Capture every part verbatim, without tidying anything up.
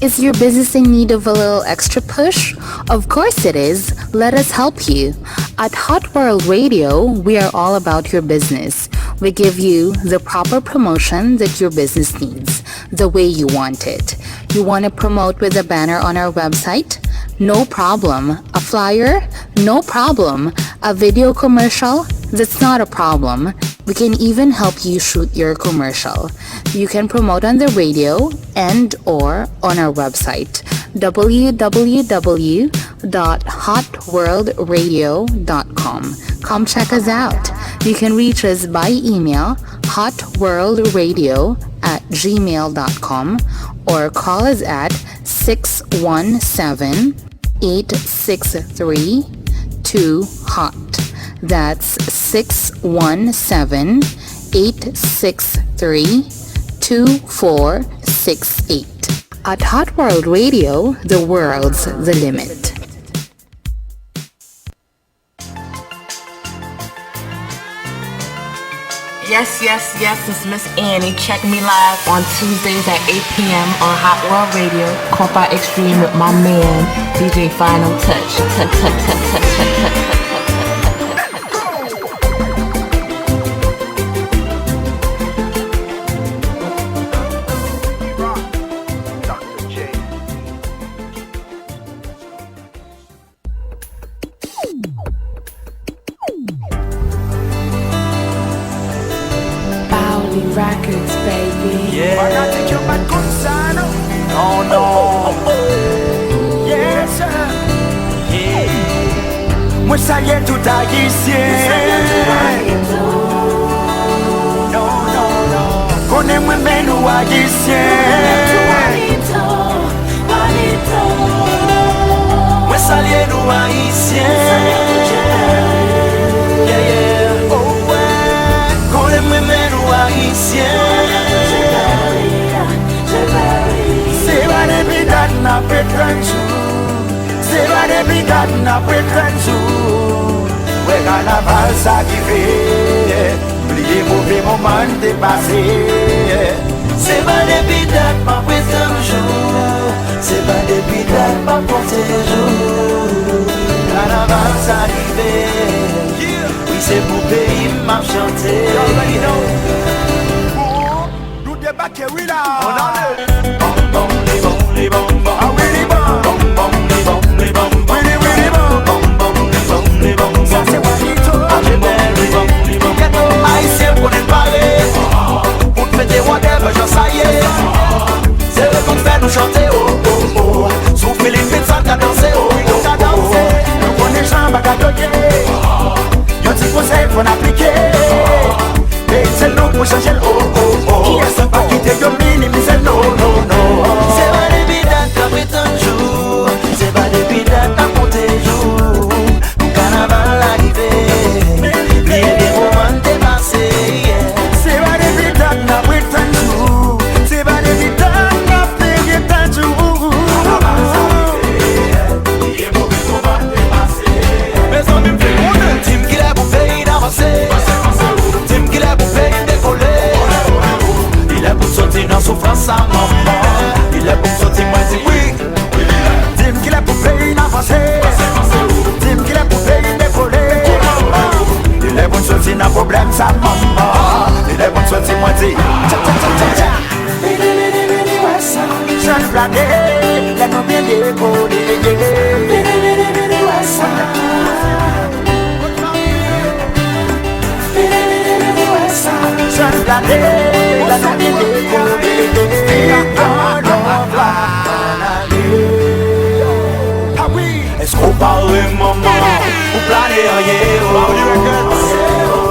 Is your business in need of a little extra push? Of course it is. Let us help you. At Hot World Radio, we are all about your business. We give you the proper promotion that your business needs, the way you want it. You want to promote with a banner on our website? No problem. A flyer? No problem. A video commercial? That's not a problem. We can even help you shoot your commercial. You can promote on the radio and or on our website, w w w dot hot world radio dot com. Come check us out. You can reach us by email, hot world radio at gmail dot com, or call us at six one seven, eight six three, two hot. That's six one seven, eight six three, two four six eight. At Hot World Radio, the world's the limit. Yes, yes, yes, it's Miss Annie. Check me live on Tuesdays at eight p.m. on Hot World Radio, Compas Extreme with my man, D J Final Touch. Touch, touch, touch, touch, touch, touch, touch, touch, touch. Paoli Records, baby. Yeah. Fanatik yo pa t konn sa, non. Non, non. Yes, sir. Yeah. Mwen salye tout Ayisyen. Non, non, non. Konnen mwen renmen nou Ayisyen. Mwen salye nou Ayisyen. Yeah, yeah. Oh, ouais. Konnen mwen renmen nou Ayisyen. Se pa depi dat n ap ret tann jou. Se pa depi dat n ap ret tann jou. Wè kanaval sa rive. Bliye move moman n te pase. Se pa depi dat m ap ret tann jou. Se pa depi dat m ap konte jou. Kanaval sa rive. Wi, se pou peyi m m ap chante. Nou debake, wi la. Bòm, bòm, li bon, li bon, bon. Ah wi, li bon. Bòm, bòm, li bon, li bon, bon. Wi, li, wi, li bon. Bòm, bòm, li bon, li bon, bon. Sa se Juanito. Anjè, bòm, li bon, li bon, bon. Ayisyen, konnen n pare pou n fete whatever jan sa ye. Se rekou k fè nou chante, oh, oh, oh. Si w feeling beat sa, n ka danse, oh, oh, oh. Nou konnen jan bagay yo ye. Yon ti konsèy fò n aplike. Peyi se nou pou chanje l, oh, oh, oh. Pa kite yo minimize l, no, no, no. Se pa depi dat n ap ret tann jou. Se pa depi dat n ap konte jou. Pou kanaval la rive. Bliye de moman n te pase, yeah. Se pa depi dat n ap ret tann jou. Se pa depi dat n ap ret tann jou. Kanaval sa rive, yeah. Bliye move moman n te pase. Mezanmi, m vle konnen. Di m kilè pou peyi n avanse. Di m kilè pou peyi n dekole. Li lè pou n soti nan soufrans sa, manman. Li lè pou n soti, mwen di wi. Di m kilè pou peyi n avanse. Di m kilè pou peyi n dekole. Li lè pou n soti nan pwoblèm sa, manman. Li lè pou n soti, mwen di. Tcha, tcha, tcha, tcha, tcha. Vini, vini, vini, wè sa. Jan n flate, lè nou byen dekole. Vini, vini, vini, wè sa. Vini, vini, vini, wè sa. Jan n flate, lè nou byen dekole. Yon lòt fwa n ale. Ah wi. Èske w pare, manman, pou plane anyen, oh?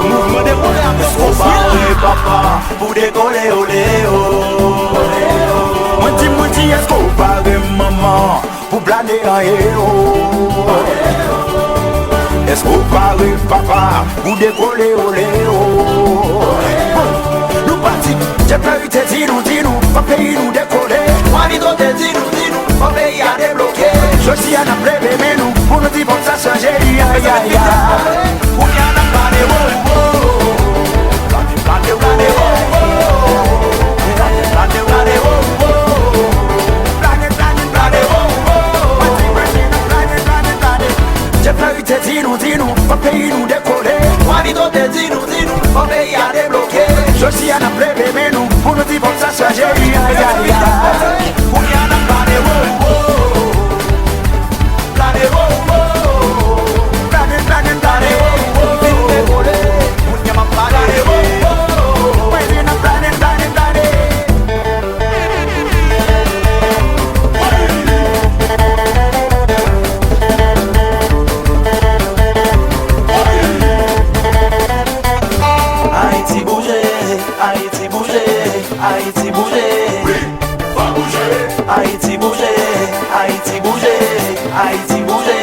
Mouvman dekole ap. Èske w pare, papa, pou dekole, ole, oh? Mwen di, mwen di, èske w pare, manman, pou plane anyen, oh? Èske w pare, papa, pou dekole, ole, oh? Bon, nou pati. Djèp Larue te di nou, di nou, fòk peyi nou dekole. Juanito te di nou, di nou, fòk peyi a debloke. Jodi a n ap leve men nou pou nou di fòk sa chanje, ya, ya, ya. Kounye a n ap pale, wo, wo. Plane, plane, wo, wo. Plane, plane, wo, wo. Plane, plane. Ayiti bouje, Ayiti bouje, Ayiti bouje.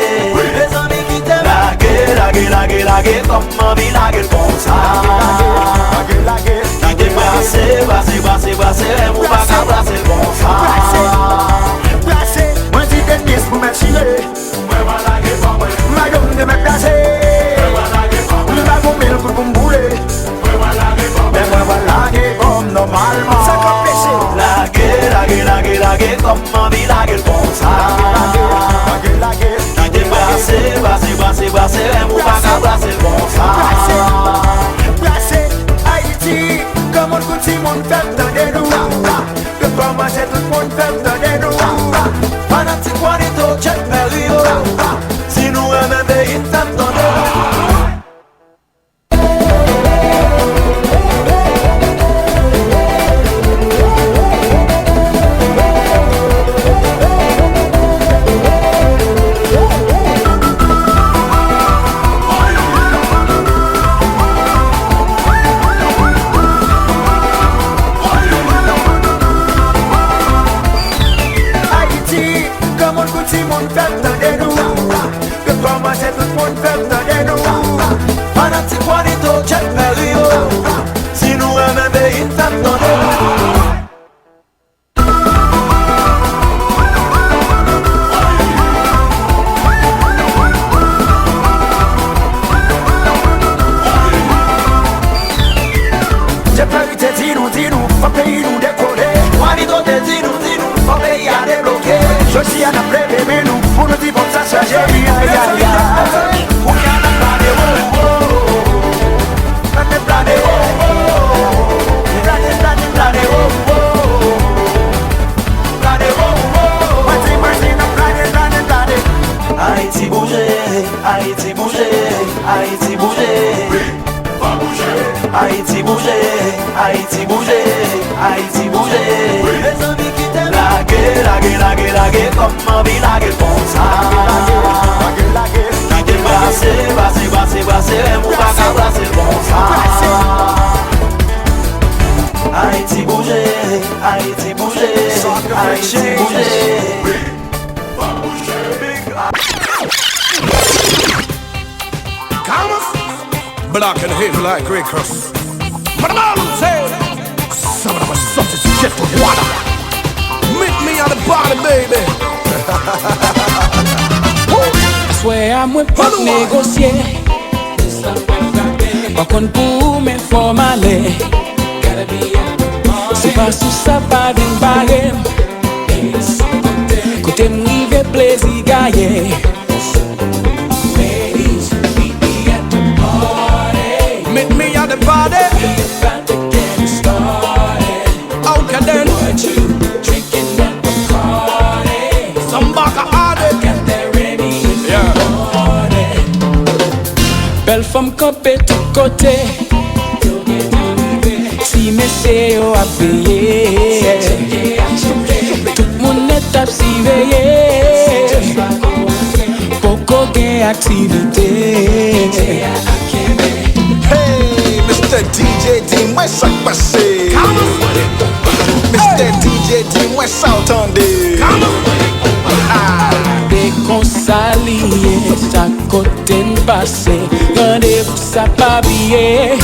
Mezanmi kite m lage, lage, lage, lage, kòm m anvi lage l konsa. Kite m brase, brase, brase, brase, lè m ou pa ka brase l konsa. Brase, brase, mwen di Denis pou mèt chire. Mwen pa lage kò mwen. Mayo m te mèt kraze. Mwen pa lage kò mwen. M pa gon mil kout pou m boule. Mwen pa lage kò mwen. Men mwen pa lage kò m nòmalman. Sa k ap peche? Lage, lage, lage, lage kò m anvi lage l konsa. Lage, lage, lage. Kite m brase, brase, brase, brase, lè m ou pa ka brase l konsa. Brase, brase, Ayiti, granmoun kou timoun fè m tande nou. Yo kòmanse tout moun fè m tande nou. Fanatik Juanito, Jack Perry yo. Si nou renmen peyi n, fè m tande nou. Ayiti, granmoun kou timoun fè m tande nou. Yo kòmanse tout moun fè m tande nou. Fanatik Juanito, Jack Perry yo. Si nou renmen peyi n, fè m tande nou. Jack Perry te di nou, di nou, fòk peyi nou dekole. Juanito te di nou, di nou, fòk peyi a debloke. Jodi a n ap leve men nou pou nou di pòt sa chaje. Ay, ay, ay. Kounye a n ap pale, wo, wo. Plane, plane, wo, wo. Plane, plane, plane, wo, wo. Plane, wo, wo. Mwen di, mwen di, n ap plane, plane, plane. Ayiti bouje, Ayiti bouje, Ayiti bouje. Ayiti bouje, Ayiti bouje, Ayiti bouje. Mezanmi kite m lage, lage, lage, lage, kòm m anvi lage l konsa. Kite m brase, brase, brase, brase, lè m ou pa ka brase l konsa. Ayiti bouje, Ayiti bouje, Ayiti bouje. Black and heavy like Ray Cross. Madam say, some of us sort of shit with water. Meet me at the party, baby. Aswè a mwen p ap negosye. Pa konn pou ou men fò m ale. Se pa sou sa pa vin bare m. Kote m rive plezi gaye. Ladies, meet me at the party. Meet me at the party. We about to get it started. Okay then. What you drinking at the party? Some Bacardi. I got that Remy in the morning. Bèl fanm kanpe tout kote. Ti mesye yo ap veye. Tout moun nèt ap siveye. Poko gen aktivite. Hey, Mister D J, di mwen sa k pase. Mister D J, di mwen sa w tande. Ah. Se konsa li ye, chak kote n pase, randevou sa pa bliye.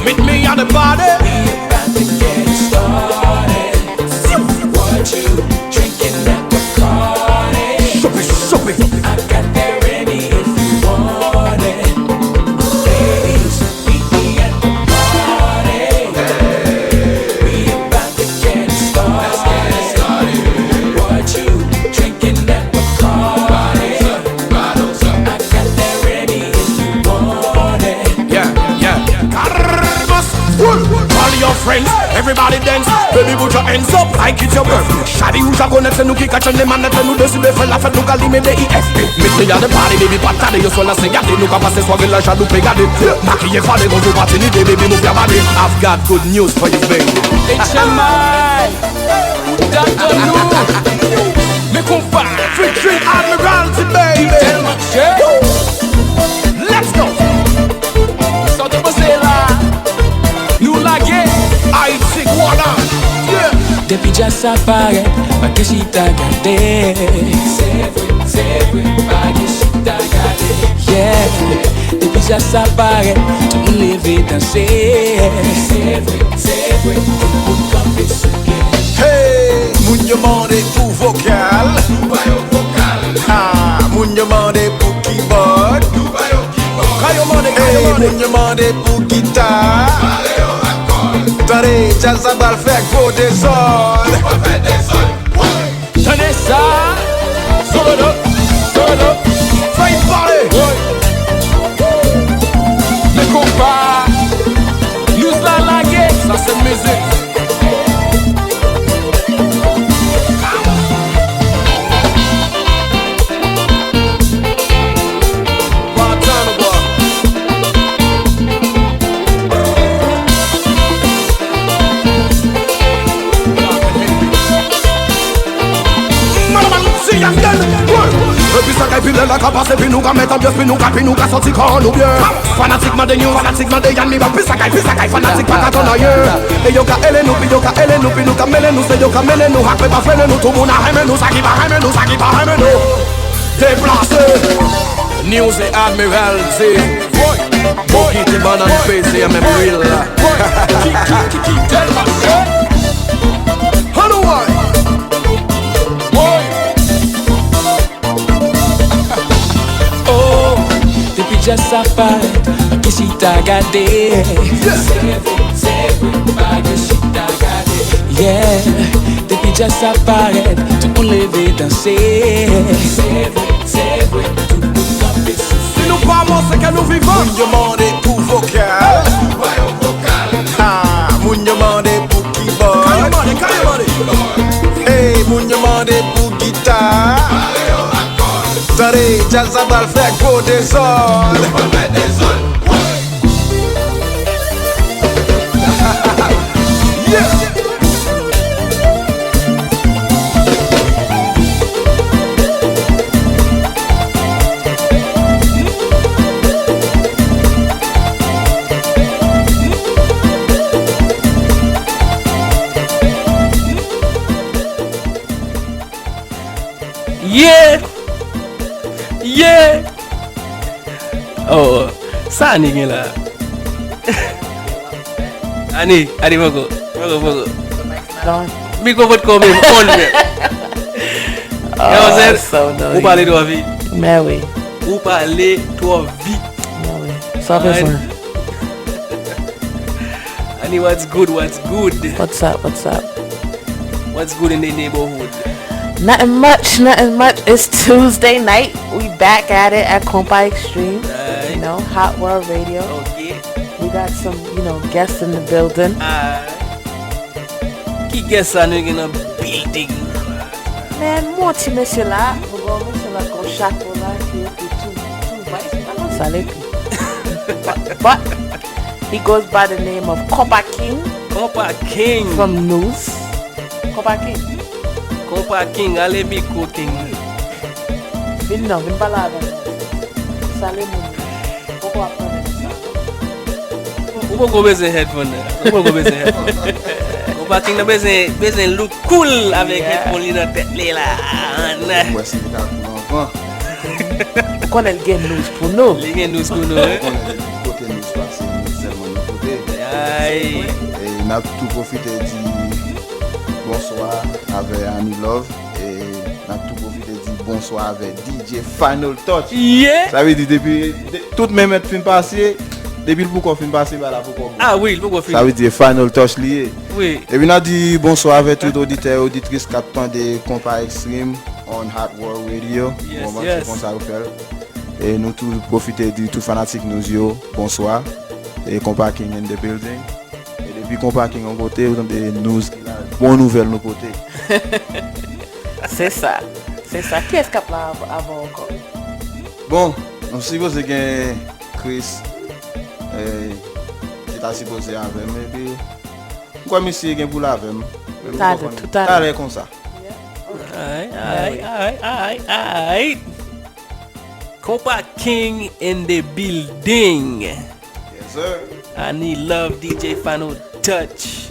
Meet me at the party. We about to get it started. What you drinking at the party? Show me, show me. I got that Remy if you want it. Ladies, meet me at the party. We about to get it started. What you drinking at the party? I got that Remy if you want it. Yeah, yeah. Karmas full. Call your friends, everybody dance. Baby, put your hands up like it's your birthday. Shawty, ou ja konèt, se nou ki ka tchann le manèt, lè nou deside fè lafèt, nou ka limen D I F P. Meet me at the party, baby, pa tade, yo swa la se gate, nou ka pase sware la jaloupe gade. Yeah, makiye fade, gon sou patinite, baby, move your body. I've got good news for you, baby. H M I, ou dat nou. Men konpa, featuring Admiralty, baby. Tèlman chè. Let's go. Sa w te panse la? Nou lage. Ayiti, Guana. Depi djaz sa parèt, pa gen chita gade. Se vre, se vre, pa gen chita gade. Yeah, depi djaz sa parèt, tout moun leve danse. Se vre, se vre, tout moun kanpe sou pye. Hey, moun yo mande pou vokal. Nou ba yo vokal. Ha, moun yo mande pou kibòd. Nou ba yo kibòd. Ka yo mande, ka yo mande. Hey, moun yo mande pou gita. Tande, djaz sa pral fè gwo dezòd. Tande sa. Solo, solo. Fè pale. Men konpa. News la lage. Sa se mizik. Epi sa kay pile la ka pase, pi nou ka met anbyans, pi nou ka, pi nou ka santi kò nou byen. Fanatik mande news, fanatik mande Yann Mibab, pi sa kay, pi sa kay, fanatik pa ka tann anyen. E yo ka ele nou, pi yo ka ele nou, pi nou ka mele nou, se yo ka mele nou, ak pe pa frennen nou, tout moun a renmen nou, sa ki pa renmen nou, sa ki pa renmen nou. Deplase. News e Admiral di. Bon kite bannann peze an menm lwil la. Ki, ki, ki, ki tèlman cho. Ann wè. Oh, depi djaz sa parèt, pa gen chita gade. Se vre, se vre, pa gen chita gade. Yeah, depi djaz sa parèt, tout moun leve danse. Se vre, se vre, tout moun kanpe sou. Si nou pa mò, se ke nou vivan. Moun yo mande pou vokal. Ha, moun yo mande pou kibòd. Ka yo mande, ka yo mande. Hey, moun yo mande pou gita. Tande, djaz sa pral fè gwo dezòd. Yeah. Yeah! Yeah! Oh, sa Ani gen la? Ani, Ani poko, poko, poko. Mikwo potko menm on menm. Yo, zen, ou pale twò vit. Mèwi. Ou pale twò vit. Mèwi. Sa fè fè. Ani, what's good, what's good? What's up, what's up? What's good in the neighborhood? Nothing much, nothing much. It's Tuesday night. We back at it at Konpa Extreme. Right. You know, Hot World Radio. Okay. We got some, you know, guests in the building. Ah. Ki guest sa nou gen nan building? Man, mon ti mesye la, nou gen yon mesye la kon chapo la, ki epi tou, tou vice, m pa konn sa l epi. But, but, he goes by the name of Konpa King. Konpa King. From News. Konpa King. Konpa King, ale mikwo King. Vin non, vin pale avè nou. Salye moun yo. Poko ap tande nou sa. Ou poko bezwen headphone nan. Ou poko bezwen headphone. Konpa King nan bezwen, bezwen look cool avèk headphone li nan tèt li la. M wè si li ka koul anvan. Ou konnen l gen news pou nou. Li gen news pou nou, wi. Ou konnen depi kote news pase, news sèlman nou pote. Ay. E n ap tou pwofite di bonswa avè Ani Love. E n ap tou pwofite di bonswa avè D J Final Touch. Yeah. Sa vle di depi de, tout men mèt fin pase, depi l poko fin pase, bagay la poko bon. Ah wi, l poko fini. Sa vle di Final Touch li ye. Wi. Epi n ap di bonswa avè tout oditè, oditris k ap tande Konpa Extreme on Hot World Radio. Yes, yes. Konsa yo fè l. E nou tou pwofite di tout fanatik news yo bonswa. E Konpa King in the building. E depi Konpa King yon kote, ou tande news ki la, bon nouvèl nou pote. Se sa. Se sa. Kiyès k ap la av-, avè w ankò? Bon, nou sipoze gen Chris, eh, ki ta sipoze avè m, epi m kwè misye gen pou l avè m. Men m poko konn. Talè, talè. Talè konsa. Ay, ay, ay, ay, ay. Konpa King in the building. Yes, sir. Ani Love, D J Final Touch.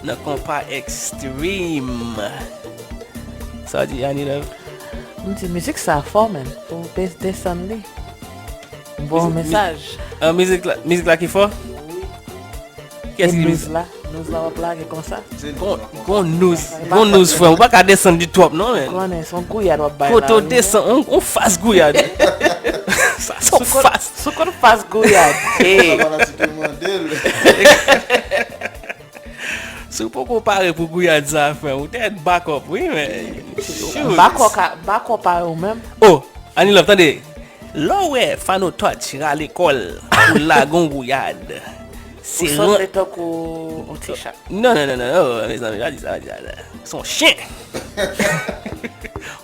nan Konpa Extreme. Sa w di, Annie Love? M di mizik sa fò, man. Fò w pe-, desann li. Bon Mizik- mesaj. Ah, mizik la, mizik la ki fò? Kiyès ki di sa? News la, news la w ap lage konsa. Gon, gon news, gon news, frè. Ou pa ka desann li twòp non, men. Konnen se yon gouyad w ap bay la. Kote w desann, on, on fas gouyad. Sa se yon fas. Sou konn fas gouyad. Sa pa la ti te mande l. Si w poko pare pou gouyad sa, frè, ou te back up, wi, men. Shoot. Back up, ka- back up pare ou menm. Oh, Annie Love, tande. Lè w wè Fano Touch rale kò l pou l lage yon gouyad, se Ou sanble tankou yon ti chat. Non, non, non, non, non, mezanmi, pa di sa, pa di sa. Se yon chen.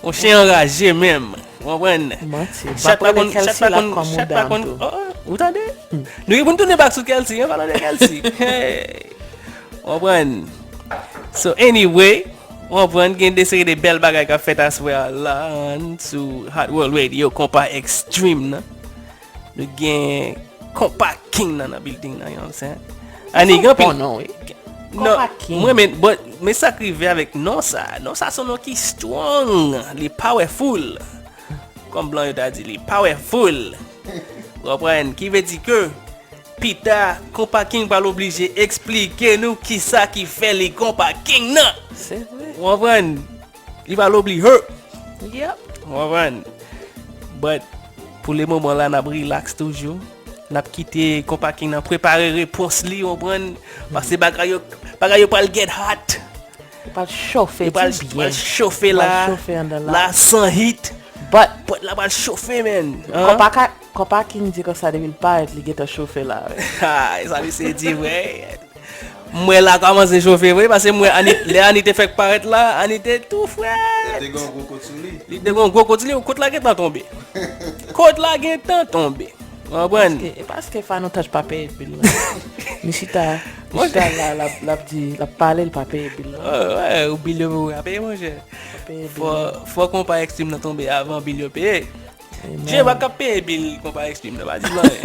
Yon chen anraje menm. Ou konprann? Manti. Chat pa konn, chat pa konn, chat pa konn. Oh, ou tande? Nou gen pou n tounen back sou Kelsey, an palan de Kelsey. Hey. Ou konprann? So, anyway, ou konprann, gen de seri de bèl bagay k ap fèt aswè a la, an, sou Hot World Radio, Konpa Extreme nan. Nou gen Konpa King nan, nan building nan, you know what I'm saying? Annie, gen anpil. Bon non, wi. Non, Konpa King. Mwen, men, but, men sa k rive avèk non sa. Non sa se yon non ki strong, li powerful. Kòm blan yo ta di, li powerful. Ou konprann? Ki vle di ke pita, Konpa King pral oblije eksplike nou kisa ki fè li Konpa King nan. Se vre. Ou konprann? Li pral oblije. Yep. Ou konprann? But, pou le moman la, n ap relax toujou. N ap kite Konpa King nan prepare repons li, ou konprann? Paske bagay yo, bagay yo pral get hot. Yo pral chofe, yo pral, di byen. Pral chofe la. Pral chofe andan la. La san hit. But, but la pral chofe, man. Konpa ka, Konpa King di konsa depi l parèt, li gentan chofe la, wi. Ha, e sa misye di, vre. M wè la kòmanse chofe, vre, paske m wè Annie, lè Annie te fèk parèt la, Annie te tou frèt. Li te gen yon gwo kout sou li. Li te gen yon gwo kout sou li, kout la gentan tonbe. Kout la gentan tonbe. Ou konprann? Paske, e paske Fano Touch pa peye bil la. Li chita, li chita la, l ap, l ap di, l ap pale, l pa peye bil la. Oh, wè, ou bil yo pou w peye, monchè. Pa peye bil la. Fò, fò Konpa Extreme nan tonbe avan bil yo peye. J-Rock ap peye bil Konpa Extreme nan, pa di l anyen.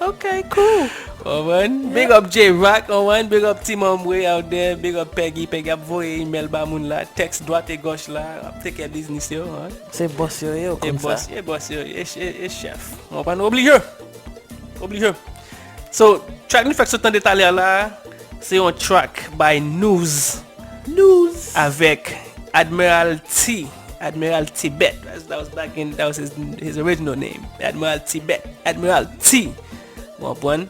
Ok, cool. Ou konprann? Big up J-Rock, ou konprann? Big up Team Ombre out there, big up Peggy. Peggy ap voye email ba moun la, text dwat e gòch la, ap take care business yo, hein? Se bòs yo ye, ou konn sa. E bòs, e bòs yo, e, e, e chèf. Ou konprann? Oblije. Oblije. So, track nou fèk sot tande talè la, se yon track by News. News. Avèk Admiral T. Admiral Tibet. That was back in, that was his, his original name. Admiral Tibet. Admiral T. Ou konprann?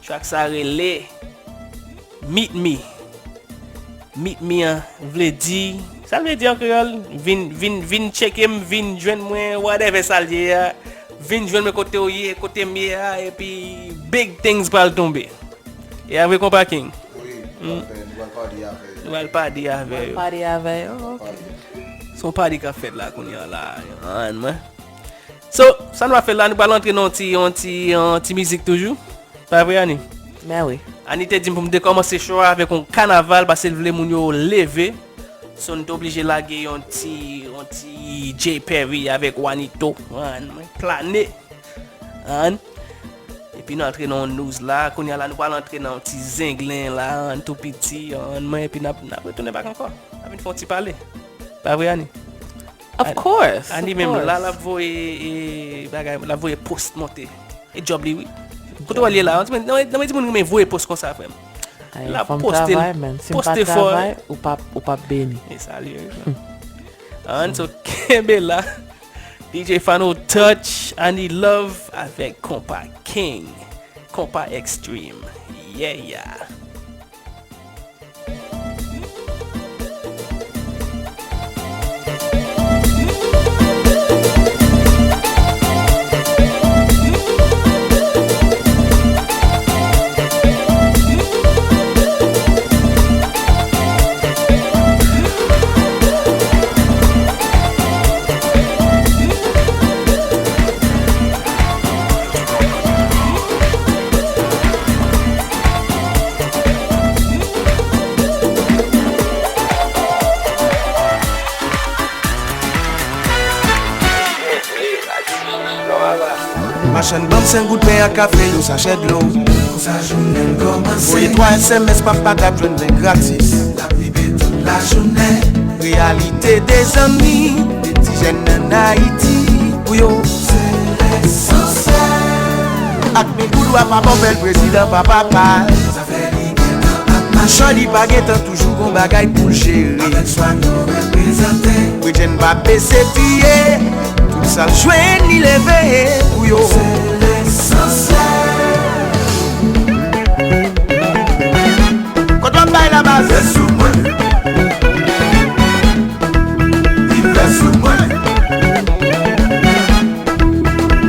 Track sa rele Meet Me. Meet Me an vle di, sa l vle di an kreyòl? Vin, vin, vin tcheke m, vin jwenn mwen, whatever sa l ye a. Vin jwenn mwen kote w ye, kote m ye a, epi big things pral tonbe. E a vre, Konpa King? Wi, nou pral fè, nou pral pale avè yo. Nou pral pale avè yo. Nou pral pale avè yo, ok. Se yon pale k ap fèt la kounye a la, an mwen. So, sa nou ap fè la, nou pral antre nan yon ti, yon ti, yon ti mizik toujou. Pa vre, Annie? Ben wi. Annie te di m pou m te kòmanse show a avèk yon kanaval paske l vle moun yo leve. So, n te oblije lage yon ti, yon ti Jay Perry avèk Wanito. An mwen plane. An. Epi nou antre nan yon news la. Kounye a la, nou pral antre nan yon ti zenglen la. An tou piti. An mwen, epi n ap, n ap retounen back ankò. N ap vin fè yon ti pale. Pa vre, Annie? Of course. Annie menm la, l ap voye, e, bagay, l ap voye post monte. E djòb li, wi. Kote w al ye la? Nan men timoun ki renmen voye post konsa, frè m. L ap poste, poste fò. Si m pa travay, ou p ap, ou p ap beni. E sa li ye, wi. An, so, kenbe la. D J Fano Touch, Annie Love avèk Konpa King. Konpa Extreme. Yeah, yeah. Machann, ban m senk goud pen ak kafe, yon sachè dlo. Konsa jounen l kòmanse. Voye twa S M S, papa t ap jwenn pen gratis. L ap vibe tout lajounen. Reyalite de zanmi, de ti jèn ann Ayiti. Pou yo, se lesansyèl. Ak mil goud, w ap ap bèl prezidan, papa pa. Zafè li gentan ap mache. Shorty pa gentan toujou gon bagay pou l jere. Avèk swa nou reprezante. Bredjenn pa bese priye. Tout sa l jwenn li leve pou yo. Se lesansyèl. Kote w ap bay la baz? Rive sou mwen. Rive sou mwen.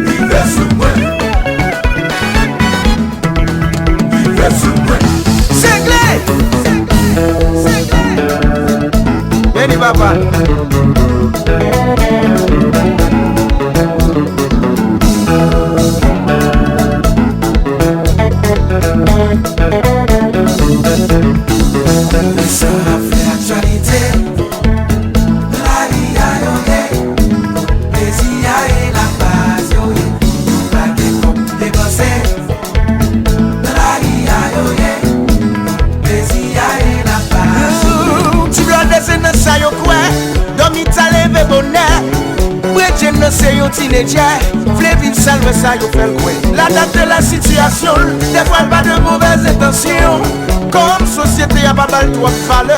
Rive sou mwen. Rive sou mwen. Sengle! Sengle! Beni papa. Sa ap fè aktyalite. Nan lari a yo ye. Plezi a e la baz yo ye. Pa gen kòb depanse. Nan lari a yo ye. Plezi a e la baz yo ye. Ti blòdè se nan sa yo kwè. Dòmi ta leve bonè. Bredjenn nan se yon tinedjè. Vle viv sa l wè sa yo fè l kwè. L adapte la sitiyasyon l. Dèfwa l pa de movèz entansyon. Kòm sosyete a pa ba l twòp valè.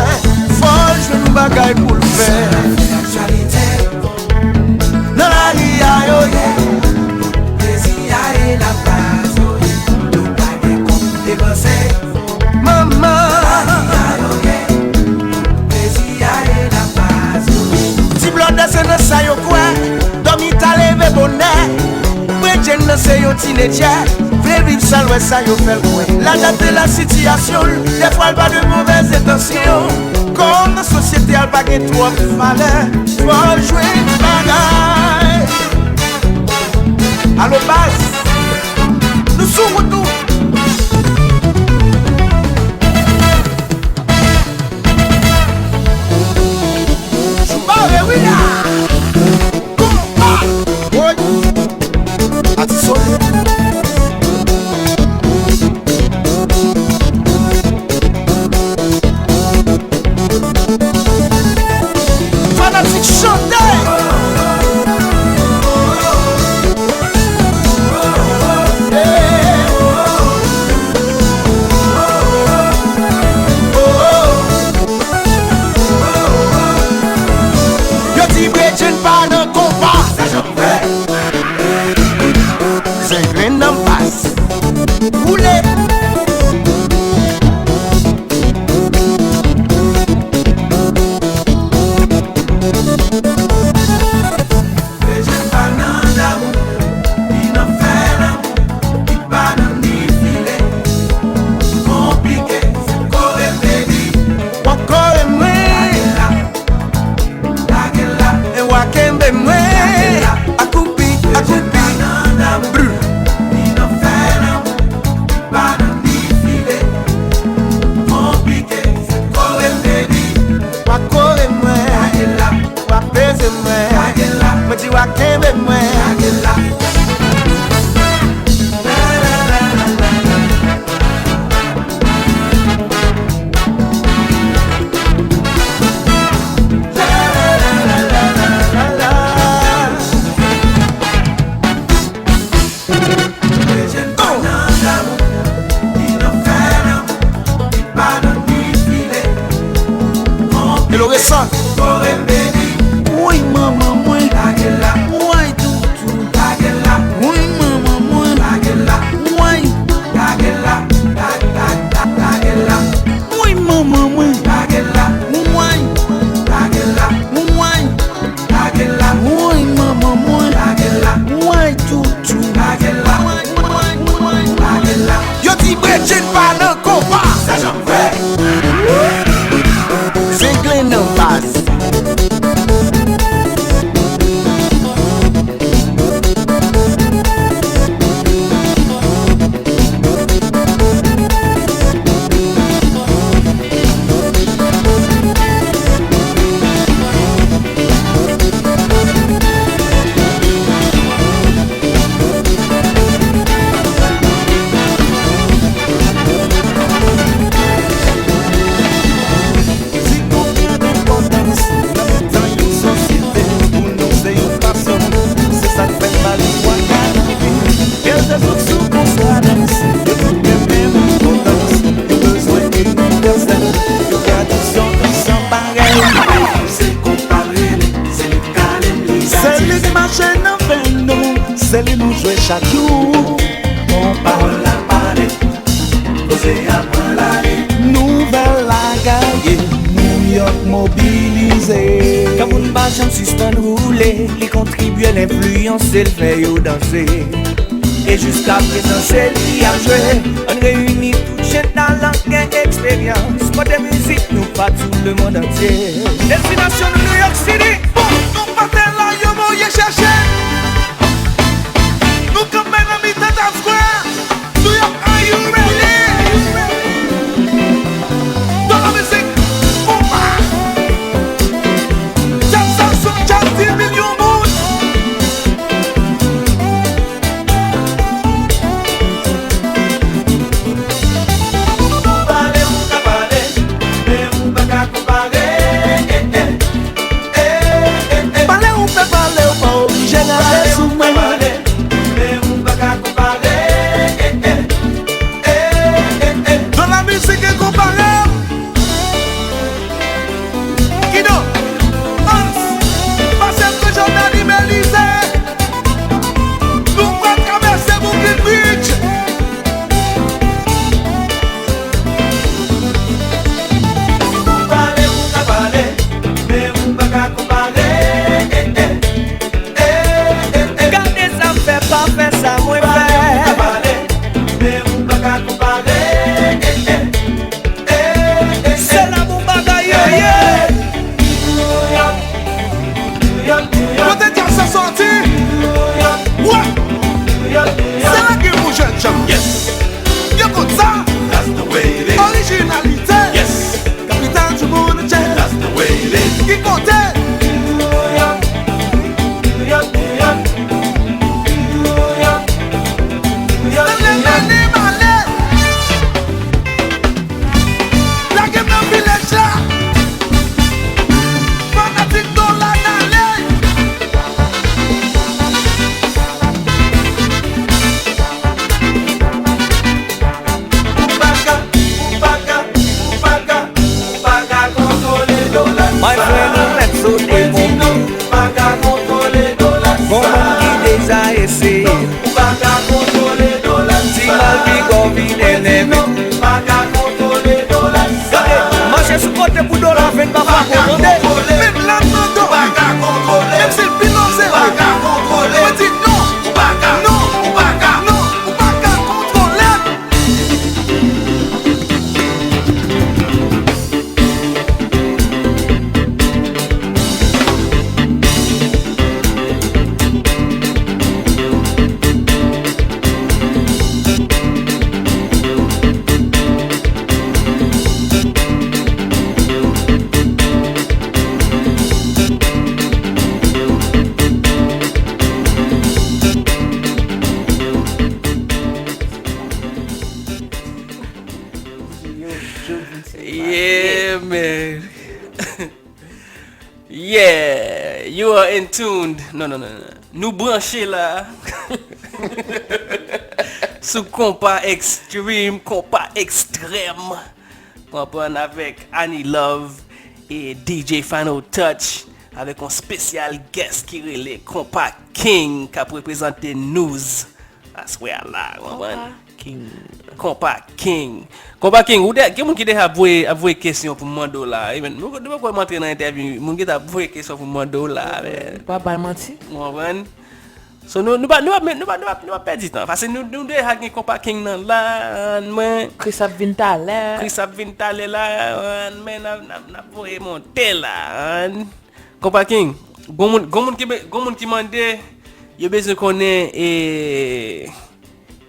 Fò l jwenn yon bagay pou l fè. Aktyalite. Nan lari a yo ye. Plezi a e la baz yo ye. Nou pa gen kòb depanse. Manman. Nan lari a yo ye. Plezi a e la baz yo ye. Ti blòdè se nan sa yo kwè. Dòmi ta leve bonè. Bredjenn nan se yon tinedjè. Vle viv sa l wè sa yo fè l kwè. L adapte la sitiyasyon l. Dèfwa l pa de movèz entansyon. Kòm nan sosyete a l pa gen twòp valè. Fò l jwenn bagay. Alo baz, nou sou wout nou. Bare wi la. Konpa. Woy. Atis solid. Fanatik chante. Yo di Bredjenn pa nan konpa. Zenglen nan baz. Boule. Bredjenn pa nan damou, li nan fè lanmou, li pa nan ni file. Konplike, se kore baby. W ap kore mwen. Lage la. Lage la. E w a kenbe mwen. Lage la. Akoupi, akoupi. Brr. Li nan fè lanmou. Li pa nan ni file. Konplike. Se kore m, baby. W a kore mwen. Lage la. W a peze mwen. Lage la. Mwen di w a kenbe mwen. Lage la. Hello, Resan. Woy, manman mwen. Woy, toutou. Woy, manman mwen. Woy. Woy, manman mwen. Woy. Woy. Woy, manman mwen. Woy, toutou. Yo di Bredjenn pa nan konpa. Zenglen nan baz. Se li nou jwe chak jou. Konpa. Pawòl la pale, koze a pran lari. Nouvèl la gaye, New York mobilize. Kan moun pa janm sispann woule, li kontribye, l enfliyanse, l fè yo danse. E jiska prezan se li y ap jwe. Ann reyini tout jèn talan, gen eksperyans, pote mizik nou patou lemonn antye. Destinasyon nou New York City. Bon, nou pa te la, yo voye chèche. Nou kanpe nan mitan Times Square. New York, are you ready? Dans la musique, konpa. Jazz sa, son jazz, dis milyon moun. Pale ou ka pale, men ou pa ka konpare. Eh, eh. Pale ou fè pale, ou pa oblije rale sou mwen. Dans la musique e konpare. Kidon, Hans, pase Frè Jòdani Belize. Nou pral travèse Brooklyn Bridge. Pale ou ka pale, men ou pa ka konpare. Eh, eh. Eh, eh, eh. Gade sa m fè, pa fè sa mwen fè. Pale ou ka pale, men ou pa ka konpare. Eh, eh. Eh, eh, eh. Se la pou bagay yo ye. Kote djaz sa sòti? Wè! Se la ki pou jèn jan. Yes. Yo konn sa. That's the way it is. Orijinalite. Yes. Kapital du monde, Jazz. That's the way it is. Ki kote? New York, New York, New York, New York, New York. Lage m nan vilaj la. Fanatik Dola n ale. Ou pa ka, ou pa ka, ou pa ka, ou pa ka kontwole Dola. My friend, ou mèt sote monte. Ou pa ka kontwole Dola. Gon moun ki deja eseye. Ou pa ka kontwole Dola. Ti mal ki kò vin enève. Ou pa ka kontwole Dola. Gade, mache sou kote pou Dola vin pa fapo, tande. Met la nan do. Ou pa ka kontwole. Menm si l pi lòse. Ou pa ka kontwole. Mwen di non. Ou pa ka. Non. Ou pa ka. Non. Ou pa ka kontwole. Yeah, man. Yeah, you are in tuned. Non, non, non, non. Nou branche la. Sou Konpa Extreme, Konpa Ekstrèm. Konprann, avèk Annie Love e D J Final Touch, avèk yon special guest ki rele Konpa King k ap reprezante Nouz aswè a la, konprann? Konpa King. Konpa King. Konpa King, ou de, gen moun ki deja ap voye, ap voye kesyon pou m mande w la. E men, nou, nou poko menm antre nan entèvyou, moun ki t ap voye kesyon pou m mande w la, men. Pa bay manti. Ou konprann? So, nou, nou pa, nou pa, nou pa, nou pa, nou pa pèdi tan. Paske nou, nou deja gen Konpa King nan la, mwen. Chris ap vin talè. Chris ap vin talè la, mwen, n ap, n ap, n ap voye monte la, mwen. Konpa King, gon moun, gon moun ki be-, gon moun ki mande, yo bezwen konnen, e,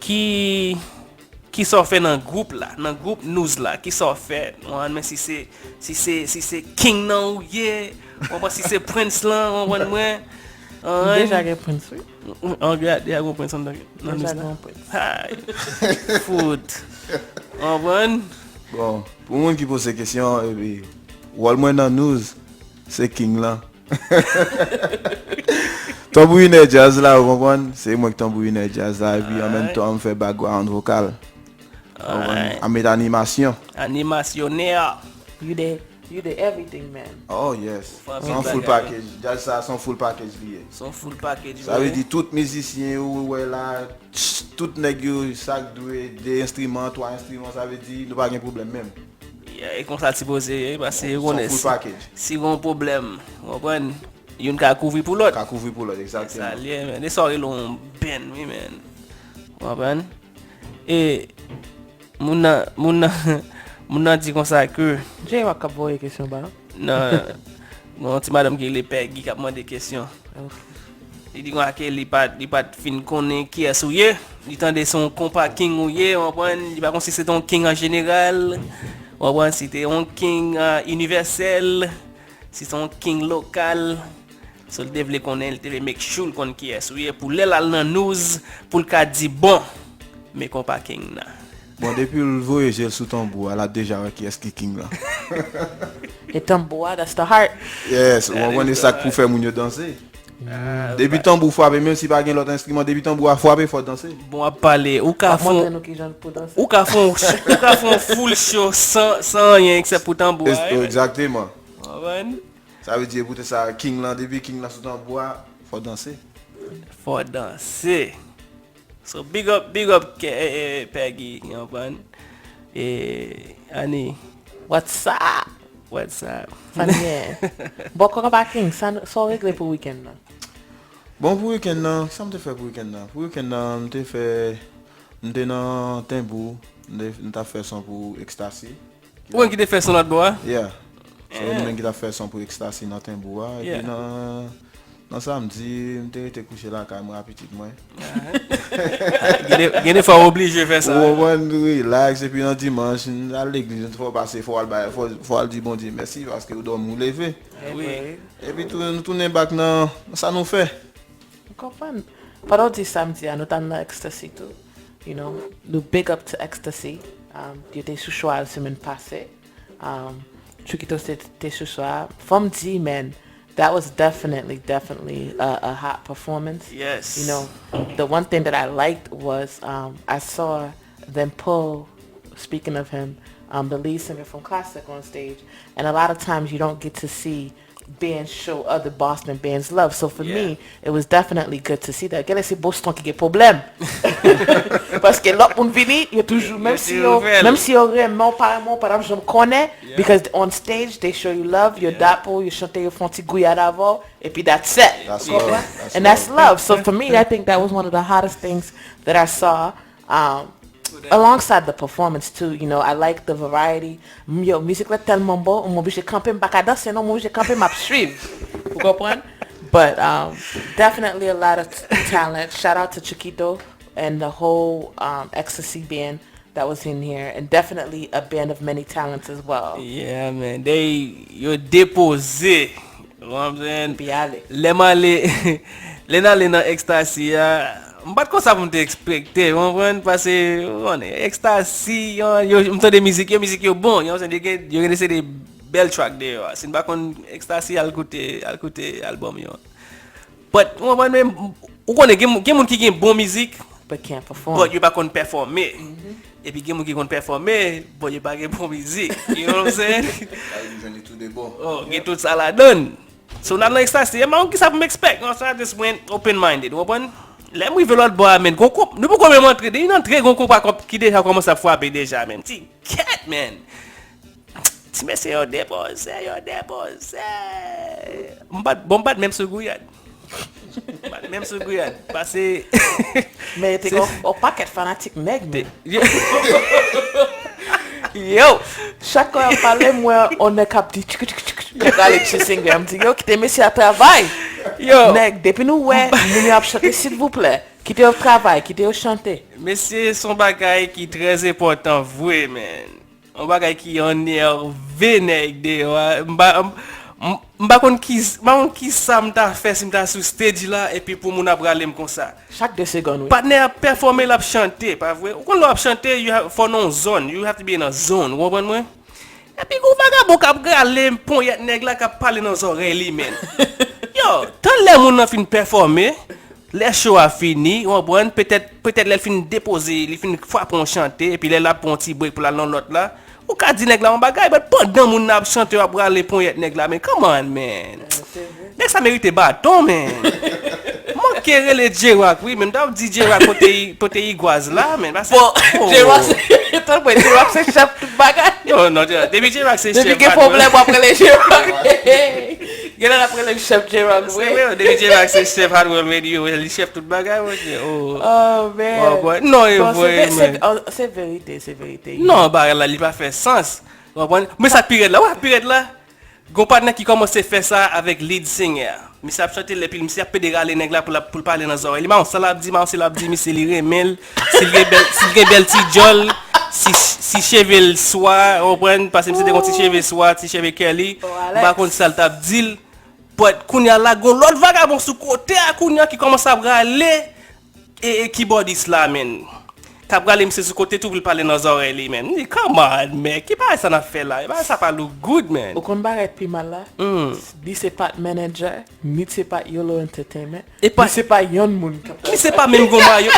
ki, kisa w fè nan gwoup la, nan gwoup Nouz la, kisa w fè, ou konprann, men si se, si se, si se King nan ou ye, ou konprann, si se Prince lan, ou konprann mwen, ou konprann? Deja gen Prince, wi. An, gen, deja gen Prince anndan, nan Nouz la. Deja gen Prince. Hay. Fout. Ou konprann? Bon, pou moun ki poze kesyon, epi, wòl mwen nan Nouz, se King lan. Tanbourinè djaz la, ou konprann? Se mwen k tanbourinè djaz la, epi an menm tan, m fè background vokal. Ou konprann? Alright. M met animasyon. Animasyonè. You there? You did everything, man. Oh yes. Fè Se yon anpil full bagay. Package. Jazz sa se yon full package li ye. Se yon full package. Sa vle di tout mizisyen ou wè la, tout nèg yo sa k dwe de enstriman, twa enstriman, sa vle di nou pa gen pwoblèm menm. E konsa l sipoze ye, paske yo Se yon konnen full si, package. Si gen yon pwoblèm, w konprann, youn ka kouvri pou lòt. Ka kouvri pou lòt, Sa egzakteman. l ye, men. E sa w rele yon band, wi, men. W konprann? E moun nan, moun nan, moun nan di konsa ke J-Rock k ap voye kesyon ba. Nan, gen yon ti madanm ki rele Peggy k ap mande kesyon. Li di konsa ke li pa, li pa t fin konnen kiyès ou ye. Li tande se yon konpa king ou ye, w konprann? Li pa konn si se te yon king an jeneral, w konprann? Si te yon king ah, inivèsèl, si se yon king lokal. So, li te vle konnen, li te vle make sure l konn kiyès ou ye. Pou lè l al nan news, pou l ka di, bon, men konpa king nan. Bon, depi l voye je l sou tanbou a, l ap deja wè kiyès ki king lan. E tanbou a, that's the heart. Yes, ou konprann e sa k pou fè moun yo danse. Depi tanbou frape, menm si pa gen lòt enstriman, depi tanbou a frape, fò w danse. Bon, w ap pale, ou ka Ap montre fon, nou kijan pou danse. Ou ka fon, ou ka fon full show san, san anyen eksèp pou tanbou a. Wi, men. Egzakteman. Konprann? Sa vle di, epoute sa, king lan, depi king lan sou tanbou a, fò w danse. Fò w danse. So, big up, big up, ke- eh, eh, Peggy, w konprann? E, Annie, What's up? What's up? Sa n gen? Bon, konpa king, sa n- sa w regle pou wikenn nan? Bon, pou wikenn nan, kisa m te fè pou wikenn nan? Pou wikenn nan, m te fè, m te nan Tenbou, m te, m t ap fè son pou Ecstasy. Ou menm ki te fè son lòt bò a? Yeah. Se mwen menm ki t ap fè son pou Ecstasy nan Tenbou a. Epi Yeah. nan, nan samdi, m te rete kouche lakay mwen a pitit mwen. Gen de- gen de fwa w oblije fè sa. Ou konprann, relax, epi nan dimanch, n al legliz, fò w pase, fò w al bay, fò, fò w al di Bondye mèsi paske ou dòmi ou leve. Wi. Epi tou, nou tounen back nan, nan sa nou fè. Ou konprann? Pandan w di samdi a, nou t al nan Ecstasy tou. You know, nou big up to Ecstasy. Um, yo te sou cho a semèn pase. Um, Chukito te, te sou cho a. Fò m di, man, that was definitely, definitely a, a hot performance. Yes. You know, the one thing that I liked was um, I saw them pull, speaking of him, um, the lead singer from Classic on stage. And a lot of times you don't get to see bands show other Boston bands love. So for Yeah. me, it was definitely good to see that. Gade se Boston ki gen pwoblèm. Paske lòt moun vini, yo toujou, menm si yo, toujou fè l. Menm si yo renmen w, pa renmen w, pa t ap janm konnen, Yeah. Because on stage, they show you love, yo Yeah. dap ou, yo chante, yo fè yon ti gwiyad avè w, epi that's it. That's Ou konprann? love. That's And that's love. So for me, I think that was one of the hottest things that I saw. Um, alongside the performance too, you know, I like the variety. M- Yo, mizik la tèlman bon, m oblije kanpe, m pa ka danse non, m oblije kanpe, m ap swiv. Ou konprann? But um, definitely a lot of t- talent. Shout out to Chiquito and the whole um, Ecstasy band that was in here, and definitely a band of many talents as well. Yeah, man. They, yo depoze. You know what I'm saying? Epi ale. Lè m ale, lè n ale nan Ecstasy a, m pa t konn sa pou m te ekspekte, w konprann? Paske, w konnen, Ecstasy, yo, yo, m tande mizik yo, mizik yo bon, you know what I'm saying? Yo gen, yo gen de se de bèl track deyò a. Si n pa konn Ecstasy, al koute, al koute album yo. But, w konprann, men, ou konnen, gen, gen moun ki gen bon mizik, But can't perform. But yo pa konn pèfòme. Epi gen moun ki konn pèfòme, but yo pa gen bon mizik. You know what I'm saying? Sa vle di jwenn li tou de bon. Oh, gen tout sa ladan. So, n al nan Ecstasy, e m pa konn kisa pou m expect. Non, sa just mwen open-minded, w konprann? Lè m rive lòt bò a, men, gon konp, nou poko menm antre, depi n antre, gon konpa kòp ki deja kòmanse ap frape deja, men. Ti kèt, men. Ti mesye yo depoze, yo depoze. M pa t, bon, m pa t menm sou Gouyad. M pa t menm sou Gouyad. Pase. Men te gen yon pakèt fanatik nèg, men. Yo! Yo! Chak lè y ap pale, m wè yon nèg k ap di tchik tchik tchik tchik, k ap rale ti singer. M di, yo, kite mesye a travay. Yo! Nèg, depi nou wè moun yo ap chante, silvouplè, kite yo travay, kite yo chante. Mesye, se yon bagay ki trè enpòtan vre, men. Yon bagay ki enève nèg deyò a. M pa, m, m, m pa konn ki, m pa konn kisa m ta fè si m ta sou stage la, epi pou moun ap rale m konsa. Chak de segonn, wi. Patnè ap pèfòme, l ap chante, pa vre? Ou konn lè w ap chante, you have, fò nan yon zòn, you have to be in a zone, ou konprann mwen? Epi gon vagabon k ap rale ponyèt nèg la k ap pale nan zòrèy li, men. Yo, tann lè moun nan fin pèfòme, lè show a fini, ou konprann, petèt, petèt lè l fin depoze, li fin frape yon chante, epi lè l ap pran yon ti break pou l al nan lòt la, Ou ka di nèg la yon bagay, but pandan moun nan ap chante, w ap rale ponyèt nèg la, men come on, man. Nèg sa merite baton, man. Manke rele J-Rock, wi, men m t ap di J-Rock pote, pote igwaz la, man. Pase, bon, oh. J-Rock se, tanpri, J-Rock se chèf tout bagay. Non, non, J-Rock, depi J-Rock se chèf, depi gen pwoblèm, w ap rele J-Rock. Gen lè n ap rele l chèf J-Rock, wi. Se vre, depi J-Rock se chèf Hot World Radio, li chèf tout bagay, monchè. Oh, man. Oh, boy. Non, e vre, man. Se verite, se verite. Non, bagay la, li pa fè sans. Ou konprann? Men sa k pi rèd la, wè, pi rèd la. Gon patnè ki kòmanse fè sa avèk lead singer a. Misye ap chante l epi misye ap pede rale nèg la pou l ap, pou l pale nan zòrèy li. Mayon sa l ap di, mayon se l ap di, misye li renmen l. Si l gen bèl, si l gen bèl ti djòl, si, si cheve l swa, ou konprann, paske misye te gon ti cheve swa, ti cheve curly. M pa konn sa l t ap di l. But kounye a la, gon lòt vagabon sou kote a kounye a ki kòmanse ap rale e, e kibòdis la, man. K ap rale misye sou kote tou pou l pale nan zòrèy li, man. M di, come on, man. Ki bagay sa n ap fè la? Bagay sa pa look good, man. Ou konn bagay k pi mal la? Hmm. Li se pa t manager, ni se pa t Yolo Entertainment, e pa, ni se pa yonn moun k ap. Misye pa menm gon mayo.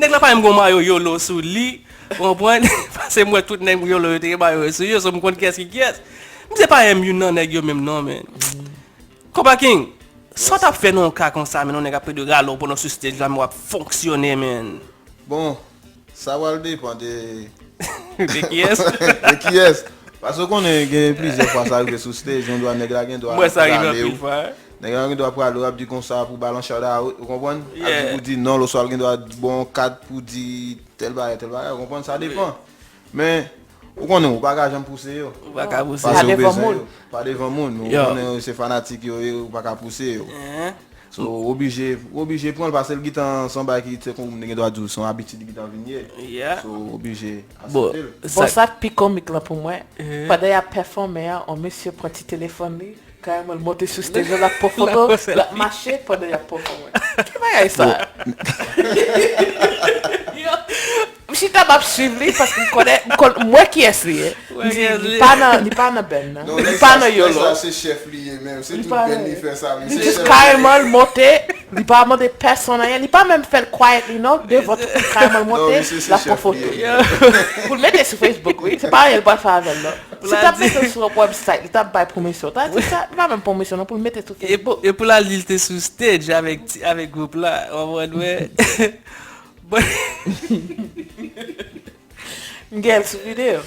Nèg la pa menm gon mayo Yolo sou li. Ou konprann? Paske m wè tout nèg Yolo yo te gen mayo yo sou yo, so m konn kiyès ki kiyès. Misye pa menm youn nan nèg yo menm non, man. Konpa King, sa w t ap fè nan yon ka konsa, men yon nèg ap pede rale w pandan sou stage la, men w ap fonksyone, man? Bon, sa pral depann de de kiyès? De kiyès? Paske w konnen, gen plizyè fwa sa rive sou stage, yon dwa nèg la gen dwa ap rale w. Mwen sa rive anpil fwa, wi. Nèg la gen dwa ap rale w, ap di konsa pou ba l yon shout out, ou konprann? Ap di pou di non l, oswa l gen dwa ba w yon kat pou di tèl bagay, tèl bagay, ou konprann? Sa depann. Men, ou konnen, ou pa ka janm pouse yo. Ou pa ka pouse yo. Paske ou bezwen yo. Pa devan moun. Ou konnen se fanatik yo ye, ou pa ka pouse yo. So, ou oblije, ou oblije pran l, paske l gentan se yon bagay ki, se kon moun gen dwa di w, se yon abitid li gentan vin ye. So, ou oblije aksepte l. Bon, sa k pi komik lan pou mwen, pandan y ap pèfòme a, yon mesye pran ti telefòn li, kareman l monte sou stage la, l ap pran foto, l ap mache pandan y ap pèfòme. Ki bagay sa? Yo, m chita m ap swiv li, paske m konnen, m konn, m wè kiyès li ye. M di, li pa nan, li pa nan band nan. Li pa nan Yolo. Nèg sa se chèf li ye menm. Se tout band li fè sa, li se chèf li ye. Li jis kareman l monte, li pa mande pèsonn anyen, li pa menm fè l quietly non, devan tout moun, kareman l monte, l ap pran foto. Pou l mete sou Facebook, wi. Se pa anyen l pral fè avè l non. Si l t ap mete l sou yon website, li t ap bay pwomosyon. Li pa menm pwomosyon non, pou l mete sou Facebook. E pou l al di l te sou stage avèk, avèk gwoup la, w konprann, wè. M gen l sou videyo.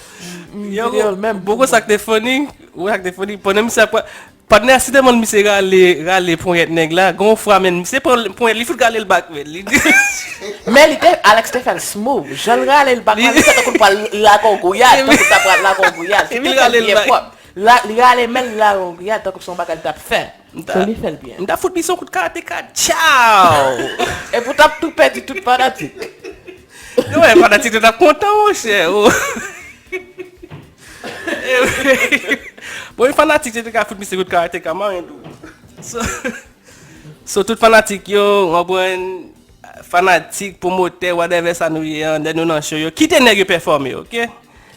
M videyo l menm. Bon, sa k te funny, ou sa k te funny, pandan misye ap, patnè a si tèlman misye rale, rale ponyèt nèg la, gon fwa, men misye pran ponyèt, li fout rale l back, men li. Men li te, Alex te fè l smooth. Jan l rale l back la, li fè tankou l pral lage yon gouyad, tankou l ta pral lage yon gouyad. Se li t ap byen pwòp. Li rale men l, li lage yon gouyad, tankou se yon bagay li t ap fè. M ta, so, li fè l byen. M ta fout misye yon kout karateka, tchaw! Epi w t ap tou pèdi tout fanatik. Yo, wè, fanatik yo t ap kontan, monchè. Oh. Bon, yon fanatik yo te ka fout misye kout karateka, manyen tou. So, so, tout fanatik yo, w konprann, fanatik, pwomotè, whatever sa nou ye an, lè nou nan show yo, kite nèg yo pèfòme, oke?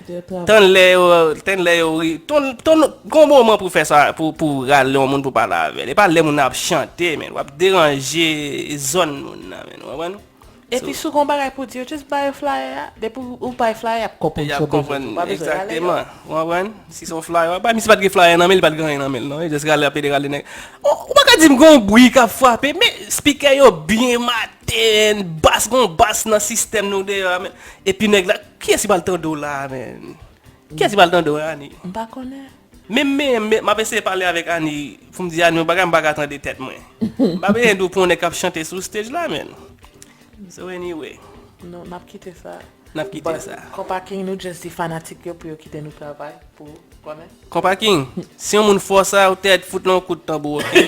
Tann lè yo, tann lè yo ri, tann, tann, gon moman pou fè sa, pou, pou rale yon moun pou pale avè l. E pa lè moun nan ap chante, men, w ap deranje zòn moun nan, men, w konprann? Epi si w gon bagay pou di yo, just bay yo flyer a. Depi w bay flyer, y ap konprann sa w bezwen di. Ou pa bezwen rale yo. Egzakteman. Ou konprann? Si se yon flyer, w ap bay, misye pa t gen flyer nan men l, li pa t gen anyen nan men l, non. Li just rale, ap ede rale nèg. Ou, ou pa ka di m gon bri k ap frape, men speaker yo byen maten, bas, gon bas nan sistèm nou deyò a, men. Epi nèg la, kiyès ki pral tande w la a, men? Kiyès ki pral tande w, Ani? M pa konnen. Menm, men, men, m ap eseye pale avèk Ani, pou m di Ani yon bagay, m pa ka tande tèt mwen. M pa bezwen di w pou yon nèg k ap chante sou stage la, men. So, anyway. Non, n ap kite sa. N ap kite sa. But, Konpa King, nou just di fanatik yo pou yo kite nou travay, pou konnen. Konpa King, si yon moun fò sa, ou tèt fout nan yon kout tanbou, oke?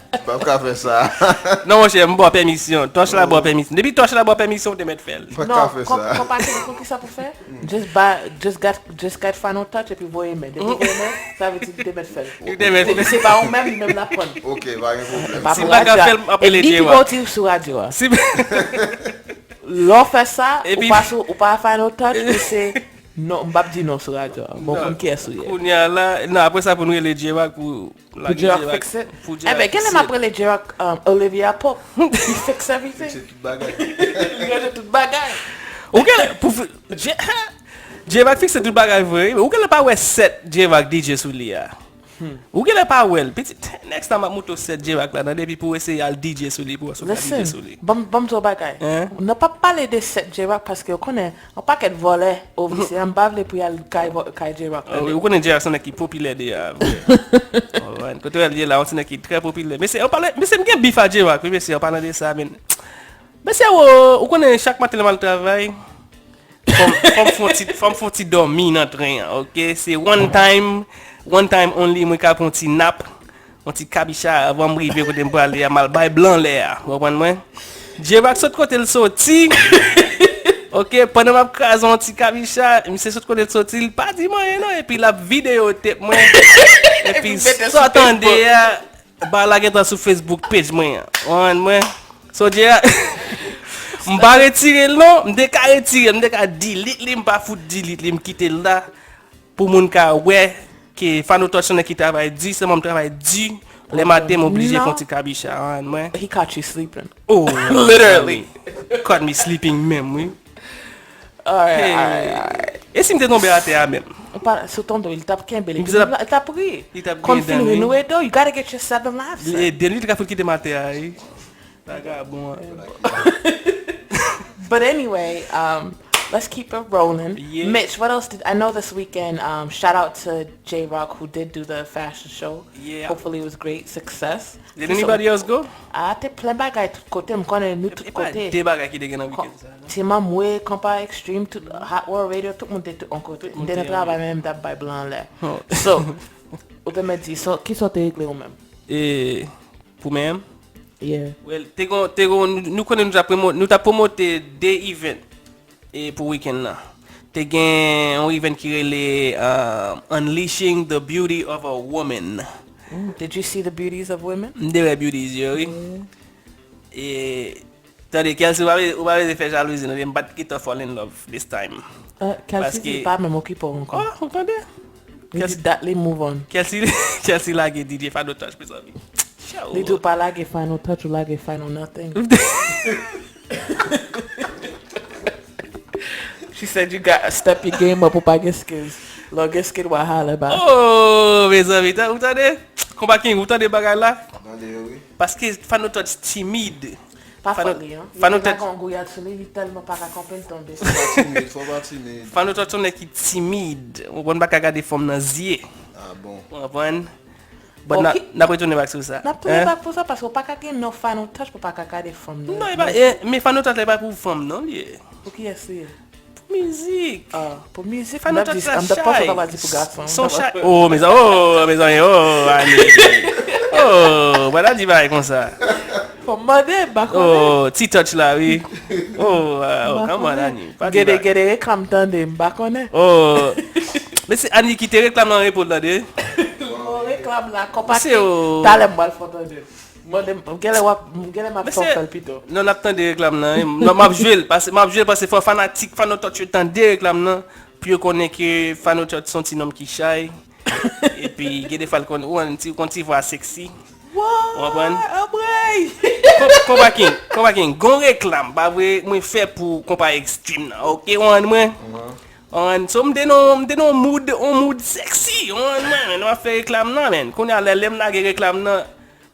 M p ap ka fè sa. Non, monchè, m ba w pèmisyon. Tòch la ba w pèmisyon. Depi Tòch la ba w pèmisyon, ou te mèt fè l. M p ap ka fè sa. Non, Konpa King, ou konn kisa pou fè? Just ba, just got, just got final touch epi voye men. Depi voye men, sa vle di li te mèt fè l. Li te mèt fè l. Se pa ou menm, li menm l ap pran l. Ok, pa gen pwoblèm. Si m pa ka fè l, m ap rele J-Rock. E li ki ba w ti sou radyo a. Si lè w fè sa, ou pa sou, ou pa final touch, ou se non, m p ap di non sou radyo a. Bon, konn kiyès ou ye. Kounye a la, non, apre sa pou nou rele J-Rock pou Pou J-Rock fix it. Enben, genlè m ap rele J-Rock, um, Olivia Pope. He fix everything. Fix tout bagay. Li regle tout bagay. Ou genlè pou fi-, J-, J-Rock fikse tout bagay vre wi, men ou genlè pa wè sèt J-Rock D J sou li a. Ou genlè pa wè l. Pitit, next time m ap montre w sèt J-Rock la, tande, epi pou w eseye al D J sou li, pou w wè si w ka D J sou li. Ban m di w yon bagay. Hein? Nou p ap pale de sèt J-Rock paske w konnen yon pakèt vòlè ovisye a, m pa vle pou y al kay vò- kay J-Rock. Ah, wi, ou konnen J-Rock se yon nèg ki popilè deja, vre. Kote w wè l ye la, yon ti nèg ki trè popilè. Mesye, an pale, mesye, m gen bif a J-Rock, wi, mesye, an palan de sa, men. Mesye, ou, ou konnen chak maten lè m al travay, fò m, fò m fè yon ti, fò m fè yon ti dòmi nan tren an, oke? Se one time, one time only, mwen ka pran yon ti nap, yon ti kabicha avan m rive kote m prale a, m al bay blan lè a, ou konprann mwen? J-Rock sot kote l soti, oke? Pandan m ap kraze yon ti kabicha, misye sot kote l soti, l pa di m anyen non, epi l ap videotep mwen, epi sa w tande a, bagay la gentan sou Facebook page mwen an. Ou konprann mwen? So, J-Rock, m pa retire l non, m te ka retire l, m te ka delete li, m pa fout delete li, m kite l la. Pou moun ka wè ke Fano Touch se yon nèg ki travay di, sèlman m travay di, lè maten m oblije fè yon ti kabicha, ou konprann mwen? He caught you sleeping. Oh, Literally. Caught me sleeping menm, wi. Alright, alright, alright. E si m te tonbe atè a menm? Ou pa, si w tonbe, li t ap kenbe, li Li t ap- li t ap ri. Li t ap Kon gen fini dan li. Innuendo, you gotta get your seven laughs. Li, e, den li t ka fout kite m atè a, wi. Bagay bon, an. But anyway, um, let's keep it rolling. Yeah. Mitch, what else did I know this weekend? Um, shout out to J Rock who did do the fashion show. Yeah. Hopefully it was great success. Did anybody else go? Ah, te plen bagay tout kote, m konnen nou tout E pa kote. De bagay ki te gen nan weekend sa. Ti Manm Ray, Konpa Extreme, tout Hot World Radio, tout moun te tout yon kote. Moun M te te nan travay men m t ap bay blan anlè. Oh. So, ou te mèt di, so, ki sa w te regle ou menm? E pou menm? Yeah. Well, te gon, te gon, nou konnen nou t ap promo, nou t ap promote de event e pou weekend nan. Te gen yon event ki rele uh, Unleashing the Beauty of a Woman. Mm, did you see the beauties of women? M te wè beauties yo, wi. E tande, Kelsey, ou pa bezwen, ou pa bezwen fè jalouzi, non, m pa t gentan fall in love this time. Uh, Kelsey Paske- di pa menm okipe w ankò. Oh, ou tande? Li di dat li move on. Kelsey, Kelsey lage D J Fado Touch, mezanmi. Li di w pa lage Final Touch, ou lage Final Nothing. She said you got to step your game up ou pa gen skills. Lè w gen skills, w a holler back. Oh, mezanmi, ta- ou tande? Konpa King, ou tande bagay la? Tande yo, wi. Paske Fano Touch timid. Pa Fano- fòt li, an. Fano Li Touch- lage yon gouyad sou li, li tèlman pa ka konprann tonbe. Fò pa timid, fò pa timid. Fano Touch se yon nèg ki timid. Ou konprann, pa ka gade fanm nan zye. Ah bon. Ou konprann? Bon, But n a- ki- n ap retounen back sou sa. N ap tounen Hein? Back pou sa, paske w pa ka gen non Final Touch pou w pa ka gade fanm nan. Non, e pa, e, men Fano Touch la e pa pou fanm non li ye. Pou kiyès li ye? Pou mizik. Ah, pou mizik, Fano m t ap Touch di, la m t ap panse w t ap chay. al di pou gason. Son chay. Oh, mezanmi, oh, mezanmi, oh, Annie. Oh, pa ta di bagay konsa. Fò m mande, m pa konnen. Oh, T-Touch la, wi. Oh, uh, oh, come on, Annie. Pa di Gede, bagay. Gede reklam tande, m pa konnen. Oh. Men se Annie kite reklam nan repo l, tande. Bon, reklam la, konpa Se yo. Talè m pral fè w tande. Mande m, genlè w ap, genlè m ap fè w fè l pito. Non, n ap tande reklam nan. Non, m ap jwe l. Paske, m ap jwe l paske fò fanatik, Fano Touch yo tande reklam nan. Pou yo konnen ke Fano Touch se yon ti nonm ki chay. Epi, gen de fwa l konn, ou konn ti, konn ti vwa seksi. Ou konprann? Anmwey! Konpa King, Konpa King, gon reklam, pa vre, mwen fè pou Konpa Extreme nan. Oke, ou konprann mwen? Ou konprann? So, m te nan, m te nan mood, on mood sexy. Ou konprann mwen? Men, nou ap fè reklam nan, men. Kounye a, lè, lè m lage reklam nan,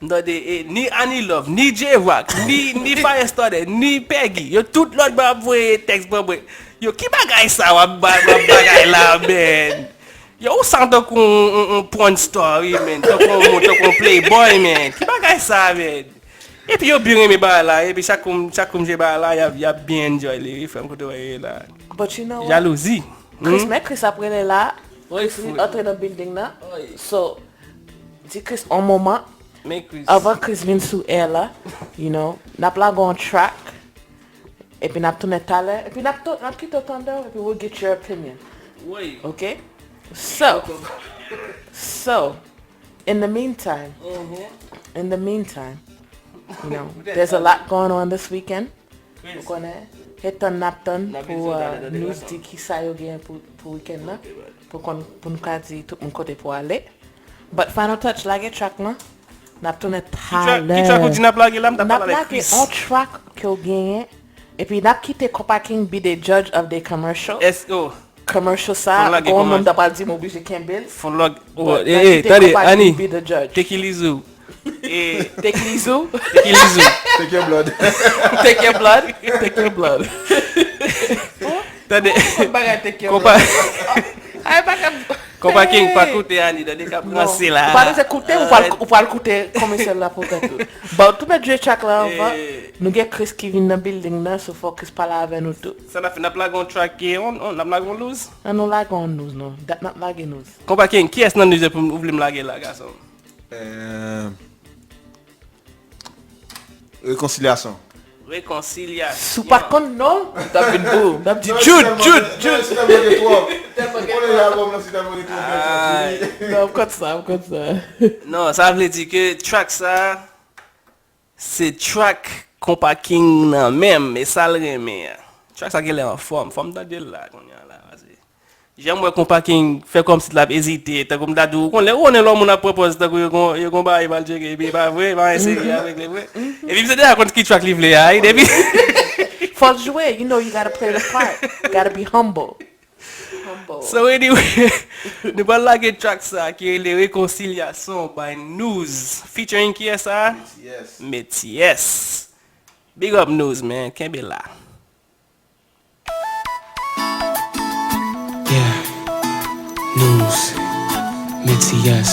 m tande, e, ni Annie Love, ni J-Rock, ni, ni Firestarter, ni Peggy. Yo tout lòt bò ap voye tèks ban mwen. Yo, ki bagay sa w ap ba-, w ap bagay la, men? Yo, ou santi tankou yon, yon, yon porn star, wi, men. Tankou yon, tankou yon playboy, men. Ki bagay sa, men? Epi yo byen renmen bagay la, epi chak kou m, chak kou m jwe bagay la, y ap, y ap byen enjoy li, wi, frè m, kote w ye la. But you know what? Jalouzi. Chris, Hmm? Men Chris ap rele la. Oy, Chris li fout. Antre nan building nan. Oy. So, di Chris on moman. Men Chris. Avan Chris vin sou air la, you know, n ap lage yon track. Epi n ap tounen talè. Epi n ap, to- n ap kite w tande, epi we'll get your opinion. Woy. Okay? So, so, in the meantime, Mhm. in the meantime, you know, there's a lot going on this weekend. Ou konnen, e tann n ap tann pou uh, news di ki sa yo gen pou, pou weekend nan. Pou konn, pou nou ka di tout moun kote pou ale. But Final Touch, lage track lan. N ap tounen talè. Ki track ou di n ap lage la, m t ap N ap pale avèk lage Chris. On track ke w genyen. Epi n ap kite Konpa King be the judge of the commercial. Èske, oh, commercial sa, gon moun ta pral di m oblije kenbe l. Fon lòg. But nan kite konpa ki be the judge. Take it easy. Take it easy. Take it easy. Take your blood. Take your blood. Take your blood. Tande. Bagay take your blood. Ay, bagay. Konpa King pa koute Annie, tande k ap ranse la. Ou pa bezwen koute, ou pral, ou pral koute kòmanse la poutèt ou. Bon, tou mèt jwe track la anvan. Nou gen Chris ki vin nan building nan, so fò Chris pale avè nou tou. Sa n ap fè, n ap lage yon track, on, on, n ap lage yon news? An nou lage yon news, non. Dat n ap lage news. Konpa King, kiyès nan news pou ou vle m lage la, gason? Euh, rekonsilyasyon. Rekonsilyasyon. Si w pa t konn non, m t ap vin pou ou. M t ap di Jude, Jude, Jude. Tèlman gen twòp. Ou konnen albòm nan si tèlman gen twòp. Non, m konn sa, m konn sa. Non, sa vle di ke track sa, se track Konpa King nan menm, e sa l renmen an. Track sa genlè anfòm, fò m tande l la, kounye a la, pase. Jan m wè Konpa King fè kòmsi l ap ezite, tankou m ta di w, ou konnen, ou konnen lè yon moun ap pran pòz tankou yo gon, yo gon bagay mal jere, epi e pa vre, e pa gen serye avèk li vre. Epi misye deja konn ki track li vle a, wi, depi. Fò l jwe, you know, you gotta play the part. You gotta be humble. Humble. So anyway, nou pral lage track sa ki rele Rekonsilyasyon by News. Featuring kiyès sa? Metyès. Metyès. Big up News, man. Kenbe la. Yeah. News. Metyès.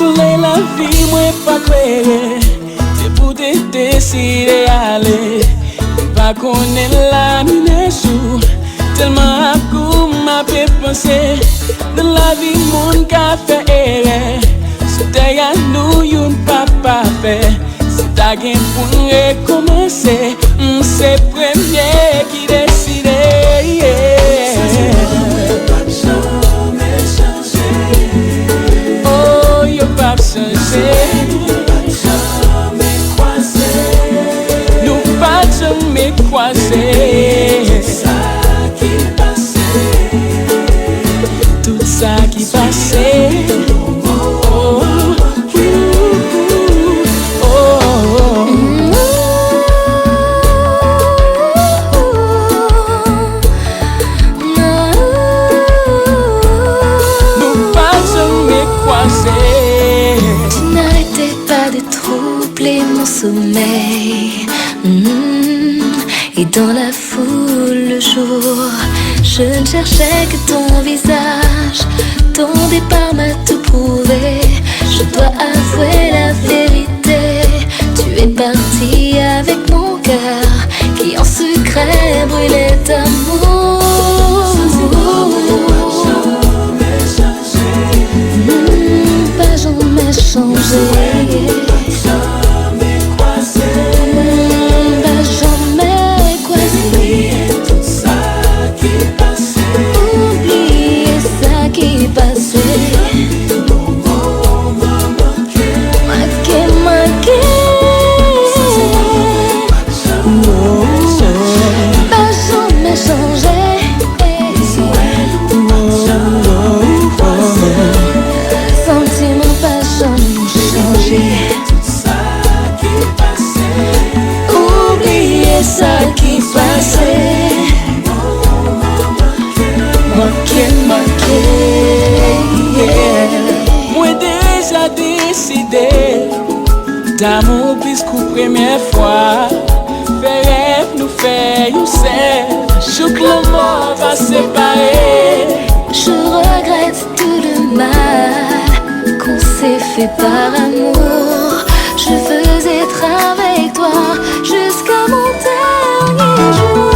Solèy lavi mwen pa klere, depi w te deside ale, m pa konnen lamine sou. Tèlman ap gou m ape panse, nan lavi moun ka fè erè. Sou tè a nou youn pa pafè. Si ta gen pou n rekòmanse, m se premye ki deside. Santiman mwen p ap janm chanje. Oh, yo p ap chanje. Nou pa t janm kwaze. Tout sa ki pase. Tout sa ki pase. Oh, oh, oh, oh. Nou pa janm kwaze. Tu n'arrêtais pas de troubler mon sommeil. Mm. Et dans la foule, le jour, je ne cherchais que ton visage. Ton départ m'a tout prouvé. Je dois avouer la vérité. Tu es parti avec mon cœur qui en secret brûlait d'amour. Hmm, pa janm chanje. Hmm, pa janm kwaze. Oubliye sa ki pase. Manke, manke. Pa janm chanje. Santiman pa janm chanje. Oubliye sa ki pase. Manke, manke, yeah. Mwen deja deside damou plis kou premyè fwa. Fè rèv nou fè yon sèl. Jouk lanmò va separe. Je regrette tout le mal qu'on s'est fait par amour. Je veux être avec toi jusqu'à mon dernier jour.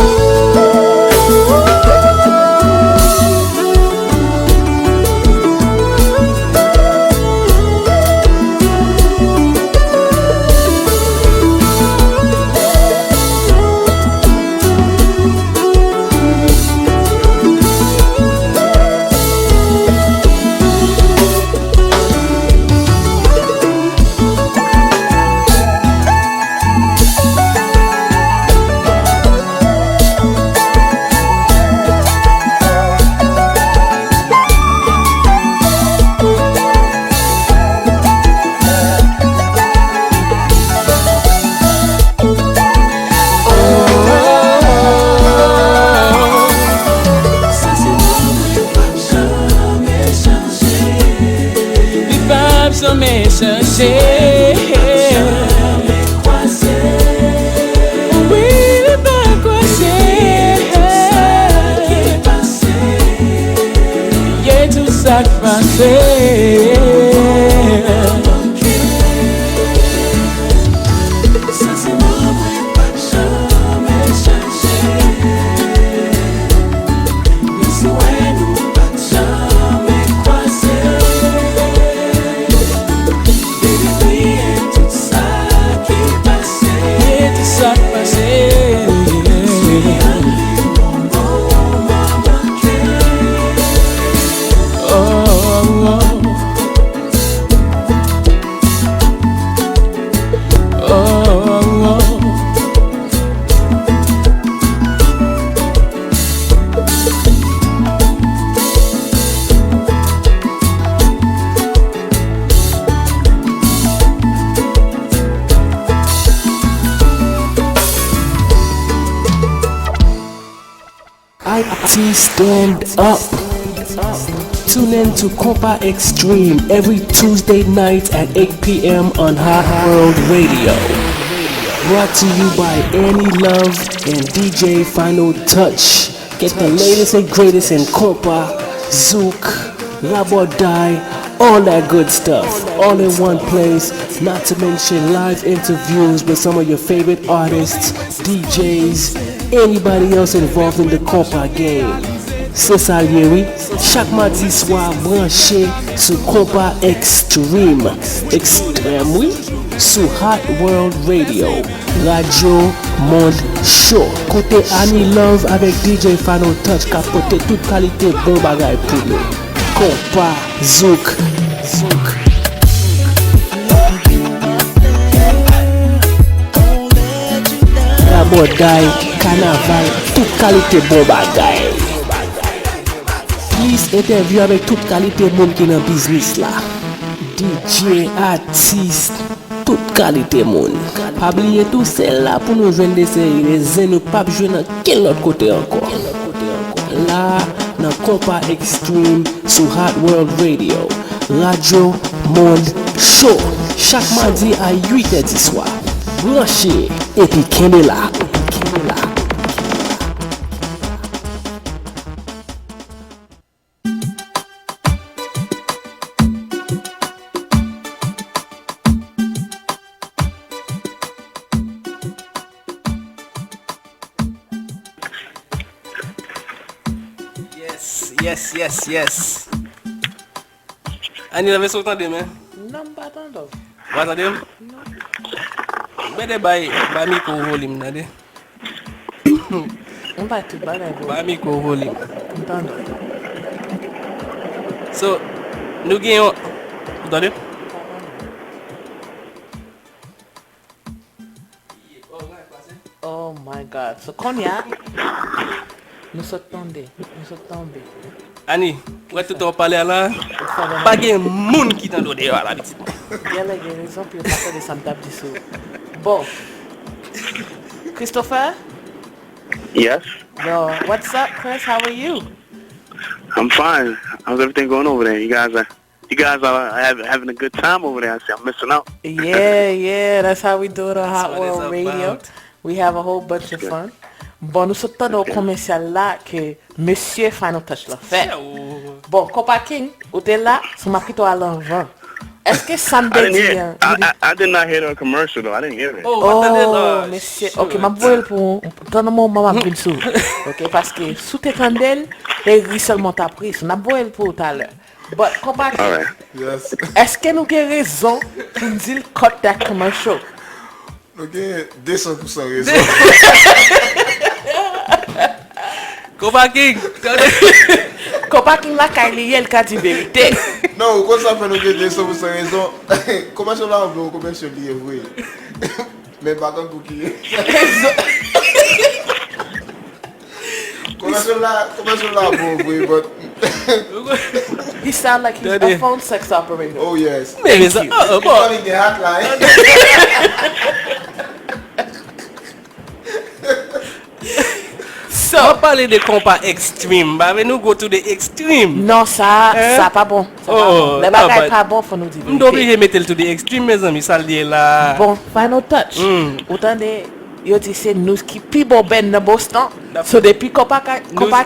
Wi, li pa kwaze. Ye tout sa k pase. I T stand up. Tune in to Compa Extreme every Tuesday night at eight p.m. on Hot World Radio. Brought to you by Annie Love and D J Final Touch. Get the latest and greatest in compa, zouk, rabòday, all that good stuff, all in one place. Not to mention live interviews with some of your favorite artists, D Js, anybody else involved in the compa game. Se sa l ye, wi. Chak madi swa, branche sou Compa Extreme. Ekstrèm, wi. Sou Hot World Radio, Radyo Mond Show. Kote Annie Love avèk D J Fano Touch k ap pote tout kalite bon bagay pou nou. Konpa, zouk, zouk, rabòday, kanaval, tout kalite bon bagay. Plis entèvyou avèk tout kalite moun ki nan biznis la. D J, atis, tout kalite moun. Pa bliye tou, se la pou nou jwenn de seri de zen nou p ap jwenn ankenn lòt kote ankò. La, nan Konpa Extreme sou Hot World Radio, Radyo Mond Show, chak madi a uit è di swa. Branche epi kenbe la. Yes, yes, yes, yes. Annie Love, èske w tande m, en? Non, m pa tande w. Ou pa tande m? Non. Mete bay, bay mikwo volim, tande. M bay tout bagay volim. Bay mikwo volim. M tande w. So, nou gen yon, ou tande? Oh my God. So, kounye a, nou sot tonbe. Nou sot tonbe. Annie, ou wè tout tan w pale a la, pa gen moun ki tande w deyò a la, pitit. Genlè gen rezon pou yo pa tande sa m t ap di sou. Bon. Christopher? Yes. Yo, what's up, Chris? How are you? I'm fine. How's everything going over there? You guys are You guys are have, having a good time over there. I see I'm missing out. Yeah, yeah, that's how we do it on Hot World Radio. We have a whole bunch of fun. Bon, nou sot tande yon komèsyal la ke mesye Final Touch la fè. Bon, Konpa King, ou te la, so m ap kite w al anvan. Èske sa m te di an? I, I, I did not hear the commercial though. I didn't hear it. Oh, mesye. Ok, m ap voye l pou ou. Tann yon moman, m ap vin sou ou. Ok, paske si w te tande l, e ri sèlman w t ap ri. So, n ap voye l pou ou talè. But Konpa King, èske nou gen rezon pou n di l cut that commercial? Nou gen de san pou san rezon. Konpa King, tande. Konpa King lakay li ye, l ka di verite. Non, ou konn sa fè nou gen de san pou san rezon. Komèsyal la, yon bon komèsyal li ye vre. Men pa tankou ki. Komèsyal la, komèsyal la bon vre, but he sound like he's a phone sex operator. Oh yes. Men, men sa, oh, oh, bon. He's calling the hotline. M ap pale de konpa extreme. M pa vle nou go to the extreme. Non, sa, sa pa bon. Sa pa bon. Lè bagay pa bon, fò nou di verite. M te oblije mete l to the extreme, mezanmi, sa l ye la. Bon, final touch. Ou tande, yo di se nou ki pi bon band nan Boston. So depi Konpa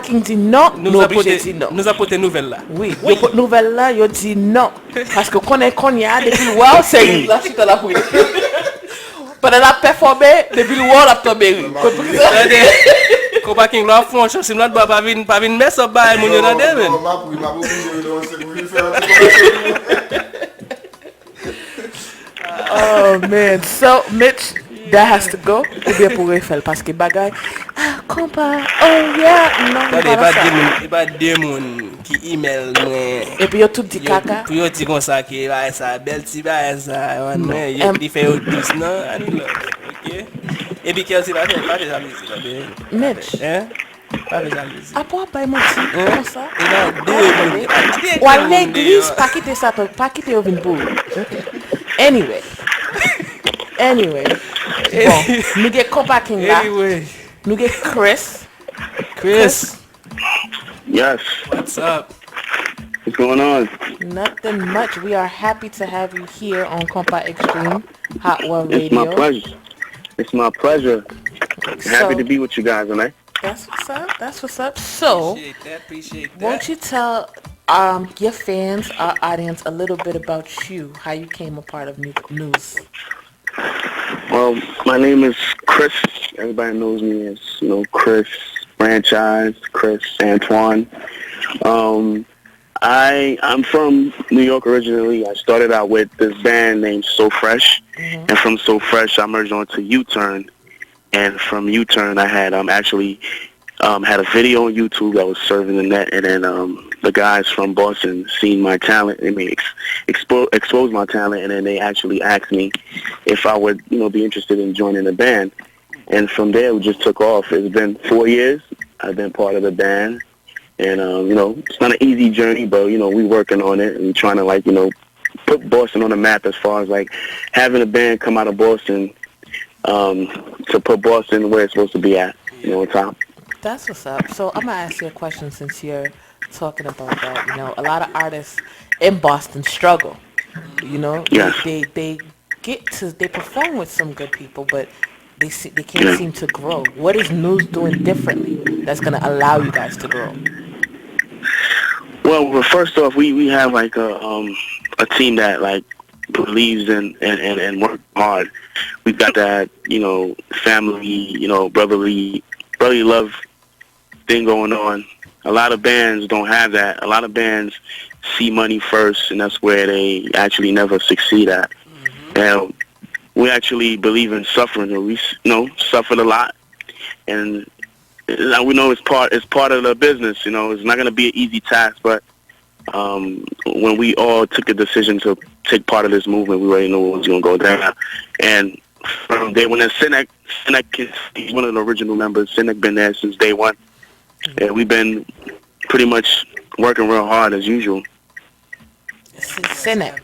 King di non, nou oblije di non. Nou ap pote nouvèl la. Wi, yo pot nouvèl la, yo di non. Paske konnen kounye a, depi l wè w, se ri l ap chita l ap ri. Pandan l ap pèfòme, depi l wè w, l ap tonbe ri. Konprann sa? Tande, Konpa King, lè w ap fè yon show, si m lòt bò a pa vin, pa vin mess up bagay moun yo, tande, men. Non, m ap ri, m ap oblije ri, non, se pou vin fè yon ti konpa. Oh man, so Mitch, that has to go. Oubyen pou refè l, paske bagay, ah, konpa, oh yeah, non, m pa nan sa. Tande, e pa de moun, e pa de moun ki email mwen. Epi yo tout di kaka. Pou yo di konsa ke bagay sa bèl ti bagay sa, man, men li fè yo dous nan, Annie Love, oke? Epi Kelsey pa fè, pa fè jalouzi, tande. Mitch. Hein? Pa fè jalouzi. Apa w ap bay manti konsa? E pa de moun, e pa de moun. W al legliz, pa kite Satan, pa kite yo vin pou ou. Anyway. Anyway. Bon, nou gen Konpa King la. Anyway. Nou gen Chris. Chris. Yes. What's up? What's going on? Nothing much. We are happy to have you here on Konpa Extreme Hot One Radio. It's my pleasure. It's my pleasure. Okay, happy so, to be with you guys tonight. That's what's up. That's what's up. So, appreciate that, appreciate that. Won't you tell um, your fans, our audience, a little bit about you, how you came a part of News? Well, my name is Chris. Everybody knows me as, you know, Chris Franchise, Chris Antoine. Um, I I'm from New York originally. I started out with this band named So Fresh, mm-hmm. and from So Fresh, I merged on to U Turn, and from U Turn, I had um actually um, had a video on YouTube that was serving the net, and then um, the guys from Boston seen my talent. I mean, ex- expo- exposed my talent, and then they actually asked me if I would, you know, be interested in joining the band. And from there, we just took off. It's been four years. I've been part of the band, and um, you know, it's not an easy journey, but you know, we working on it and trying to like, you know, put Boston on the map as far as like having a band come out of Boston um, to put Boston where it's supposed to be at, you know, on top. That's what's up. So I'm gonna ask you a question since you're talking about that. You know, a lot of artists in Boston struggle. You know, they, yes. they, they get to they perform with some good people, but they see, they can't yeah. seem to grow. What is News doing differently that's gonna allow you guys to grow? Well, well, first off, we, we have like a um a team that like believes in and, and, and work hard. We've got that, you know, family, you know, brotherly brotherly love thing going on. A lot of bands don't have that. A lot of bands see money first, and that's where they actually never succeed at. Mm-hmm. And we actually believe in suffering. We, you know, suffered a lot, and uh, we know it's part it's part of the business. You know, it's not going to be an easy task, but um, when we all took the decision to take part of this movement, we already knew what was going to go down. And from day one, and Sinek, Sinek is he's one of the original members. Sinek been there since day one. And we've been pretty much working real hard as usual. Sinek.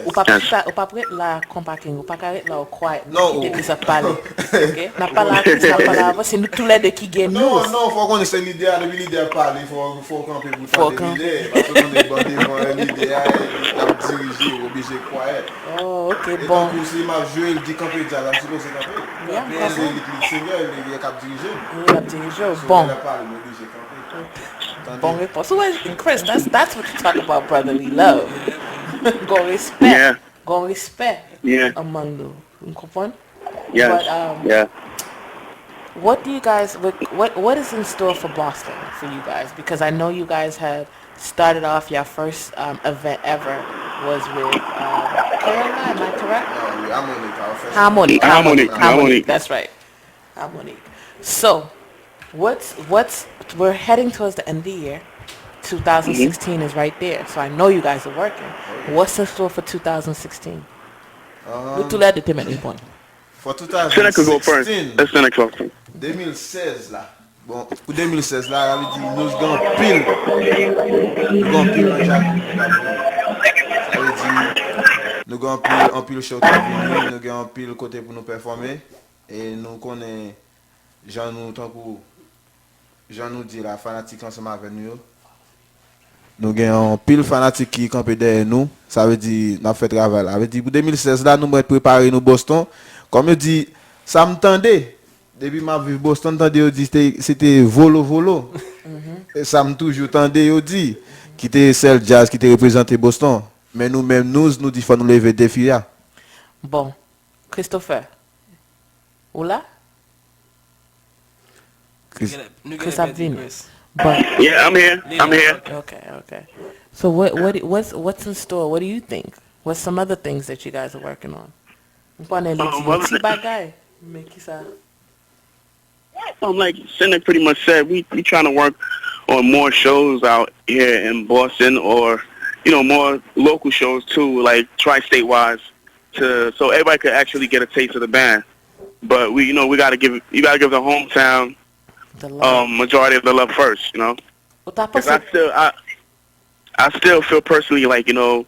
Ou p ap chita, ou p ap ret la konpa King, ou pa ka ret la ou quiet, nou kite Chris ap pale. Ok? N ap pale a Chris, n ap pale avan, se nou toulède ki gen news. Non, non, fò w konnen se lidè a, depi lidè a pale, fò, fò w kanpe pou w tande lidè. Paske w konnen ban devan lidè a, l ap dirije, ou oblije quiet. Oh, ok, bon. E tankou si m ap jwe, l di kanpe djaz la, m sipoze kanpe. Paske se li k lead singer, li k ap dirije m. Wi, l ap dirije w. Bon. So, lè l ap pale, m oblije kanpe. Bon repons. Ou wè, Chris, that's, that's what you talk about brotherly love. Gon respè. Gon respè among nou. Ou konprann? But um, what do you guys, what, what, what is in store for Boston for you guys? Because I know you guys have started off your first um, event ever was with um, Caroline, am I correct? Harmonic, our first Harmonic, Harmonic, Harmonic, Harmonic. That's right. Harmonic. So, what's what's we're heading towards the end of the year. twenty sixteen is right there, so I know you guys are working. What's in store for twenty sixteen? Nou tou lè de te mèt reponn. For twenty sixteen. Let's not talk. twenty seize la. Bon, pou twenty seize la, sa vle di nou gen anpil, nou gen anpil manje pou nou. Sa vle di nou gen anpil, anpil show k ap vini, nou gen anpil kote pou nou pèfòme. E nou konnen jan nou tankou jan nou di la, fanatik ansanm avè nou yo. Nou gen anpil fanatik ki kanpe dèyè nou. Sa vle di, n ap fè travay la. Sa vle di, pou de mil sèz la, nou mèt prepare nou Boston. Kòm yo di, sa m tande, depi m ap viv Boston, m tande yo di te- se te Volo Volo. E sa m toujou tande yo di, ki te sèl djaz ki te reprezante Boston. Men nou menm, nou, nou di fò nou leve defi a. Bon, Christopher, ou la? Chris, Chris ap vini. But Yeah, I'm here. I'm here. Okay, okay. So what what what's what's in store? What do you think? What's some other things that you guys are working on? M konnen li di yon ti bagay, men ki sa? Um, like Cynic pretty much said, we we trying to work on more shows out here in Boston, or you know, more local shows too, like tri-state wise, to so everybody could actually get a taste of the band. But we, you know, we gotta give you gotta give the hometown The love. um, majority of the love first, you know. Ou ta Because panse I still I I still feel personally like you know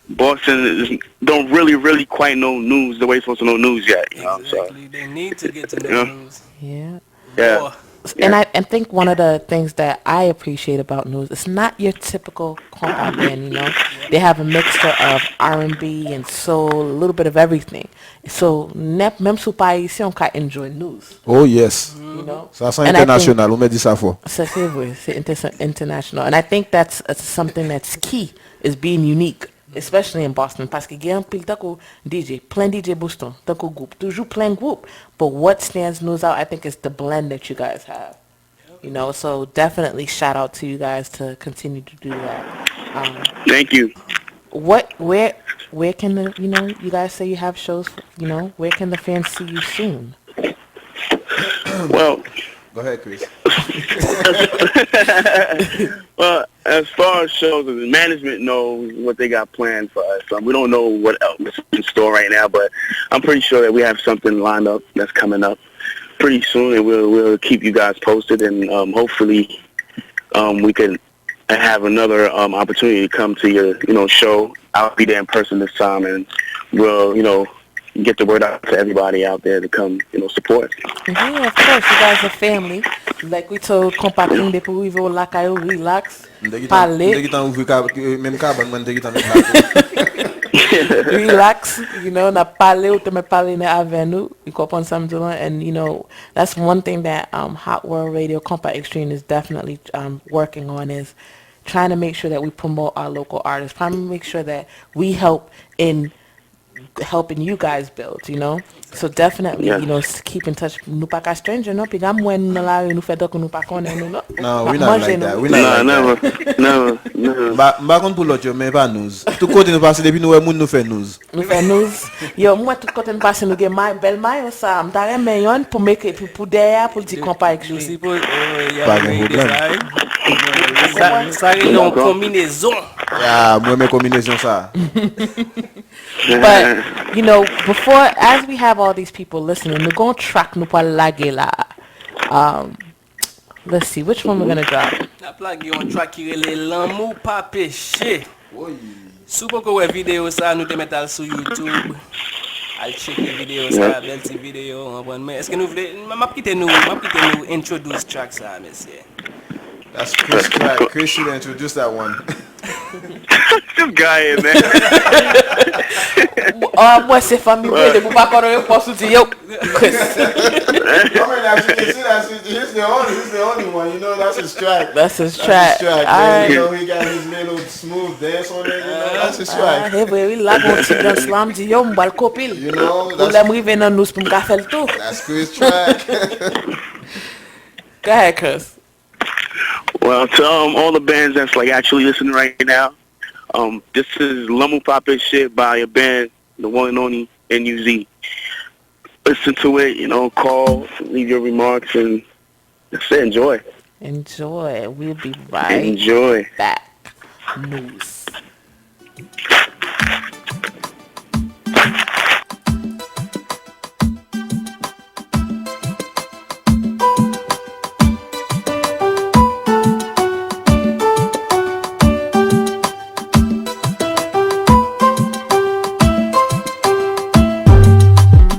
Boston is, don't really really quite know news the way it's supposed to know news yet. You know, so Exactly. They need to get to know Yeah. news. Yeah. yeah. More. And I and think one of the things that I appreciate about news, it's not your typical compa band, you know. They have a mixture of R and B and soul, a little bit of everything. So nèp, menm si w pa ayisyen, ou ka enjoy news, oh yes. you know. Sa se And I think- entènasyonal, ou mèt di sa fò. Sa se vre, se inter- international. And I think that's uh, something that's key, is being unique, especially in Boston. Paske gen anpil tankou D J, plen D J Boston, tankou gwoup, toujou plen gwoup. But what stands news out, I think, is the blend that you guys have. You know, so definitely shout out to you guys to continue to do that. Um, Thank you. what, where, where can the, you know, you guys say you have shows, you know, where can the fans see you soon? Well, Go ahead, Chris. Well, as far as shows, the management knows what they got planned for us. Um, we don't know what else is in store right now, but I'm pretty sure that we have something lined up that's coming up pretty soon, and we'll we'll keep you guys posted, and um, hopefully, um, we can have another um, opportunity to come to your you know show. I'll be there in person this time, and we'll you know get the word out to everybody out there to come you know support. Yeah, of course, you guys are family. Like we told Konpa King, depi w rive w lakay ou, relax, M te gentan- m te pale, gentan ouvri kab- menm kabann mwen, m te gentan met la tou. relax, you know, n ap pale, ou te mèt pale nan avè nou, you konprann sa m di w lan, and you know, that's one thing that um, Hot World Radio Konpa Extreme is definitely um, working on is trying to make sure that we promote our local artists, trying to make sure that we help in helping you guys build, you know? So definitely, Yes. you know, s- keep in touch. Nou pa ka stranger, non? Piga m wè nou nan lari, nou fè tankou nou pa konnen nou, non? No, we N ap not manje like that. nou. We not Nah, like that. Never, never, never. M pa- m pa konn pou lòt yo, men pa news. Tout kote nou pase, depi nou wè moun, nou fè news. Nou fè news. Yo, mwen tout kote m pase, nou gen may, bèl mayo sa. M ta renmen yonn pou make pou, pou dèyè, pou l di Konpa Nou Extreme. sipoze, oh, y Pa a gen mérité pwoblèm. sa, wi. Sa, sa rele yon konbinezon. Ya, mwen renmen konbinezon sa. But, you know, before, as we have all these people listening, nou gon track nou pral lage la. Um, let's see, which one we're gonna drop? N ap lage yon track ki rele Lanmou Pa Peche. Si w poko wè videyo sa, nou te mèt al sou YouTube. Al tcheke videyo sa, bèl ti videyo, w konprann. Men èske nou vle, m m ap kite nou, m ap kite nou introduce track sa, mesye. That's Chris track. Chris should introduce that one. This guy in there. Ah, mwen se fanmi mwen, depi w pa konnen repons ou di yo, Chris. I mean, as you can see, that's, he's the only, he's the only one. You know, that's his track. That's his That's track. his track. All Man. You right. Know, he got his little smooth dance on there. You know, that's his Ah, track. e vre, wi, la gon ti dans la, m di yo, m pral kopil. You know, Ou that's lè m rive nan nous pou m ka fè l tou. That's Chris track. Go ahead, Chris. Well, to um, all the bands that's like actually listening right now, um, this is Lanmou Pa Peche by a band, the one and only N U Z. Listen to it, you know, call, leave your remarks, and just enjoy. Enjoy. We'll be right Enjoy. back. Nous.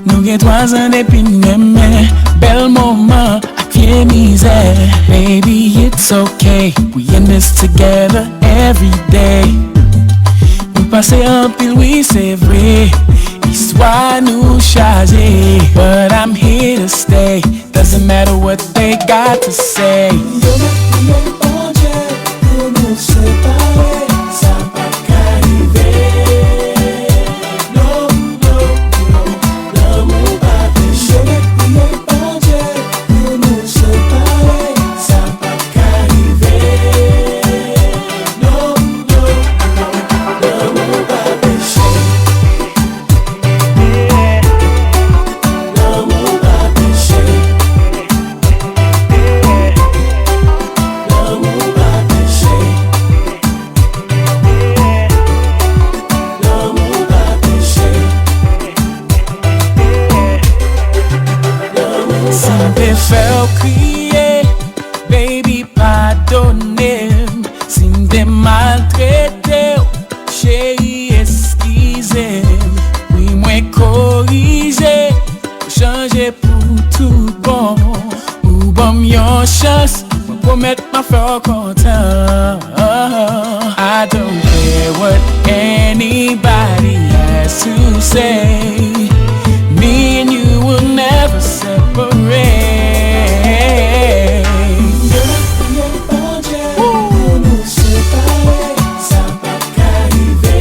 Nou gen twazan depi n renmen bèl moman ak vye mizik. Baby, it's okay. We in this together every day. Nou pase anpil, wi, se vre. Istwa nou chaje, but I'm here to stay. Doesn't matter what they got to say. Yo mèt priye Bondye pou nou separe, sa p ap ka rive. No, no, no, lanmou pa peche. Yo mèt priye Bondye pou nou separe, sa p ap ka rive. No, no, no, lanmou pa peche. Lanmou pa peche. Lanmou pa peche. Lanmou pa peche. Si m te fè w kriye, baby, padone m. Si m te maltrete w, cheri, eskize m. Wi, mwen korije, chanje pou tout bon. Ou ban m yon chans, mwen pwomèt m ap fè w kontan. I don't care what anybody has to say. Me and you will never separate. Bondye pou nou separe, sa p ap ka rive.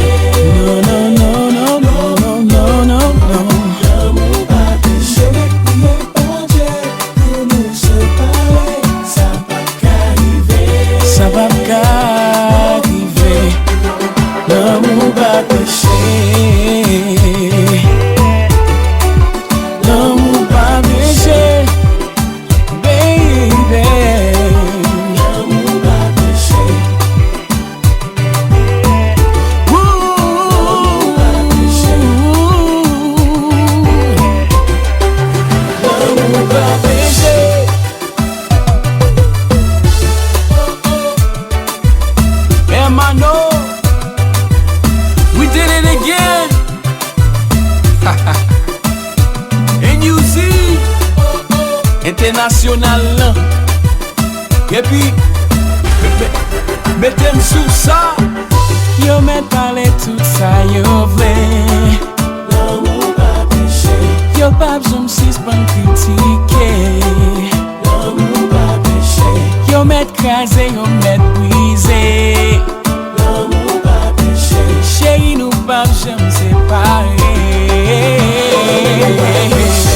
No, no, no, no, no, no, no, no, no. Lanmou pa peche. Yo mèt priye Bondye pou nou separe, sa p ap ka rive. Sa p ap ka rive. Lanmou pa peche. Lanmou pa peche. Baby. Lanmou pa peche. Woo. Lanmou pa peche. Lanmou pa peche. Hermano, we did it again. N U Z International lan. Epi, me- me- mete m sou sa. Yo mèt pale tout sa yo vle. Lanmou pa peche. Yo p ap janm sispann kritike. Lanmou pa peche. Yo mèt kraze, yo mèt brize. Lanmou pa peche. Cheri, nou p ap janm separe. Lanmou pa peche.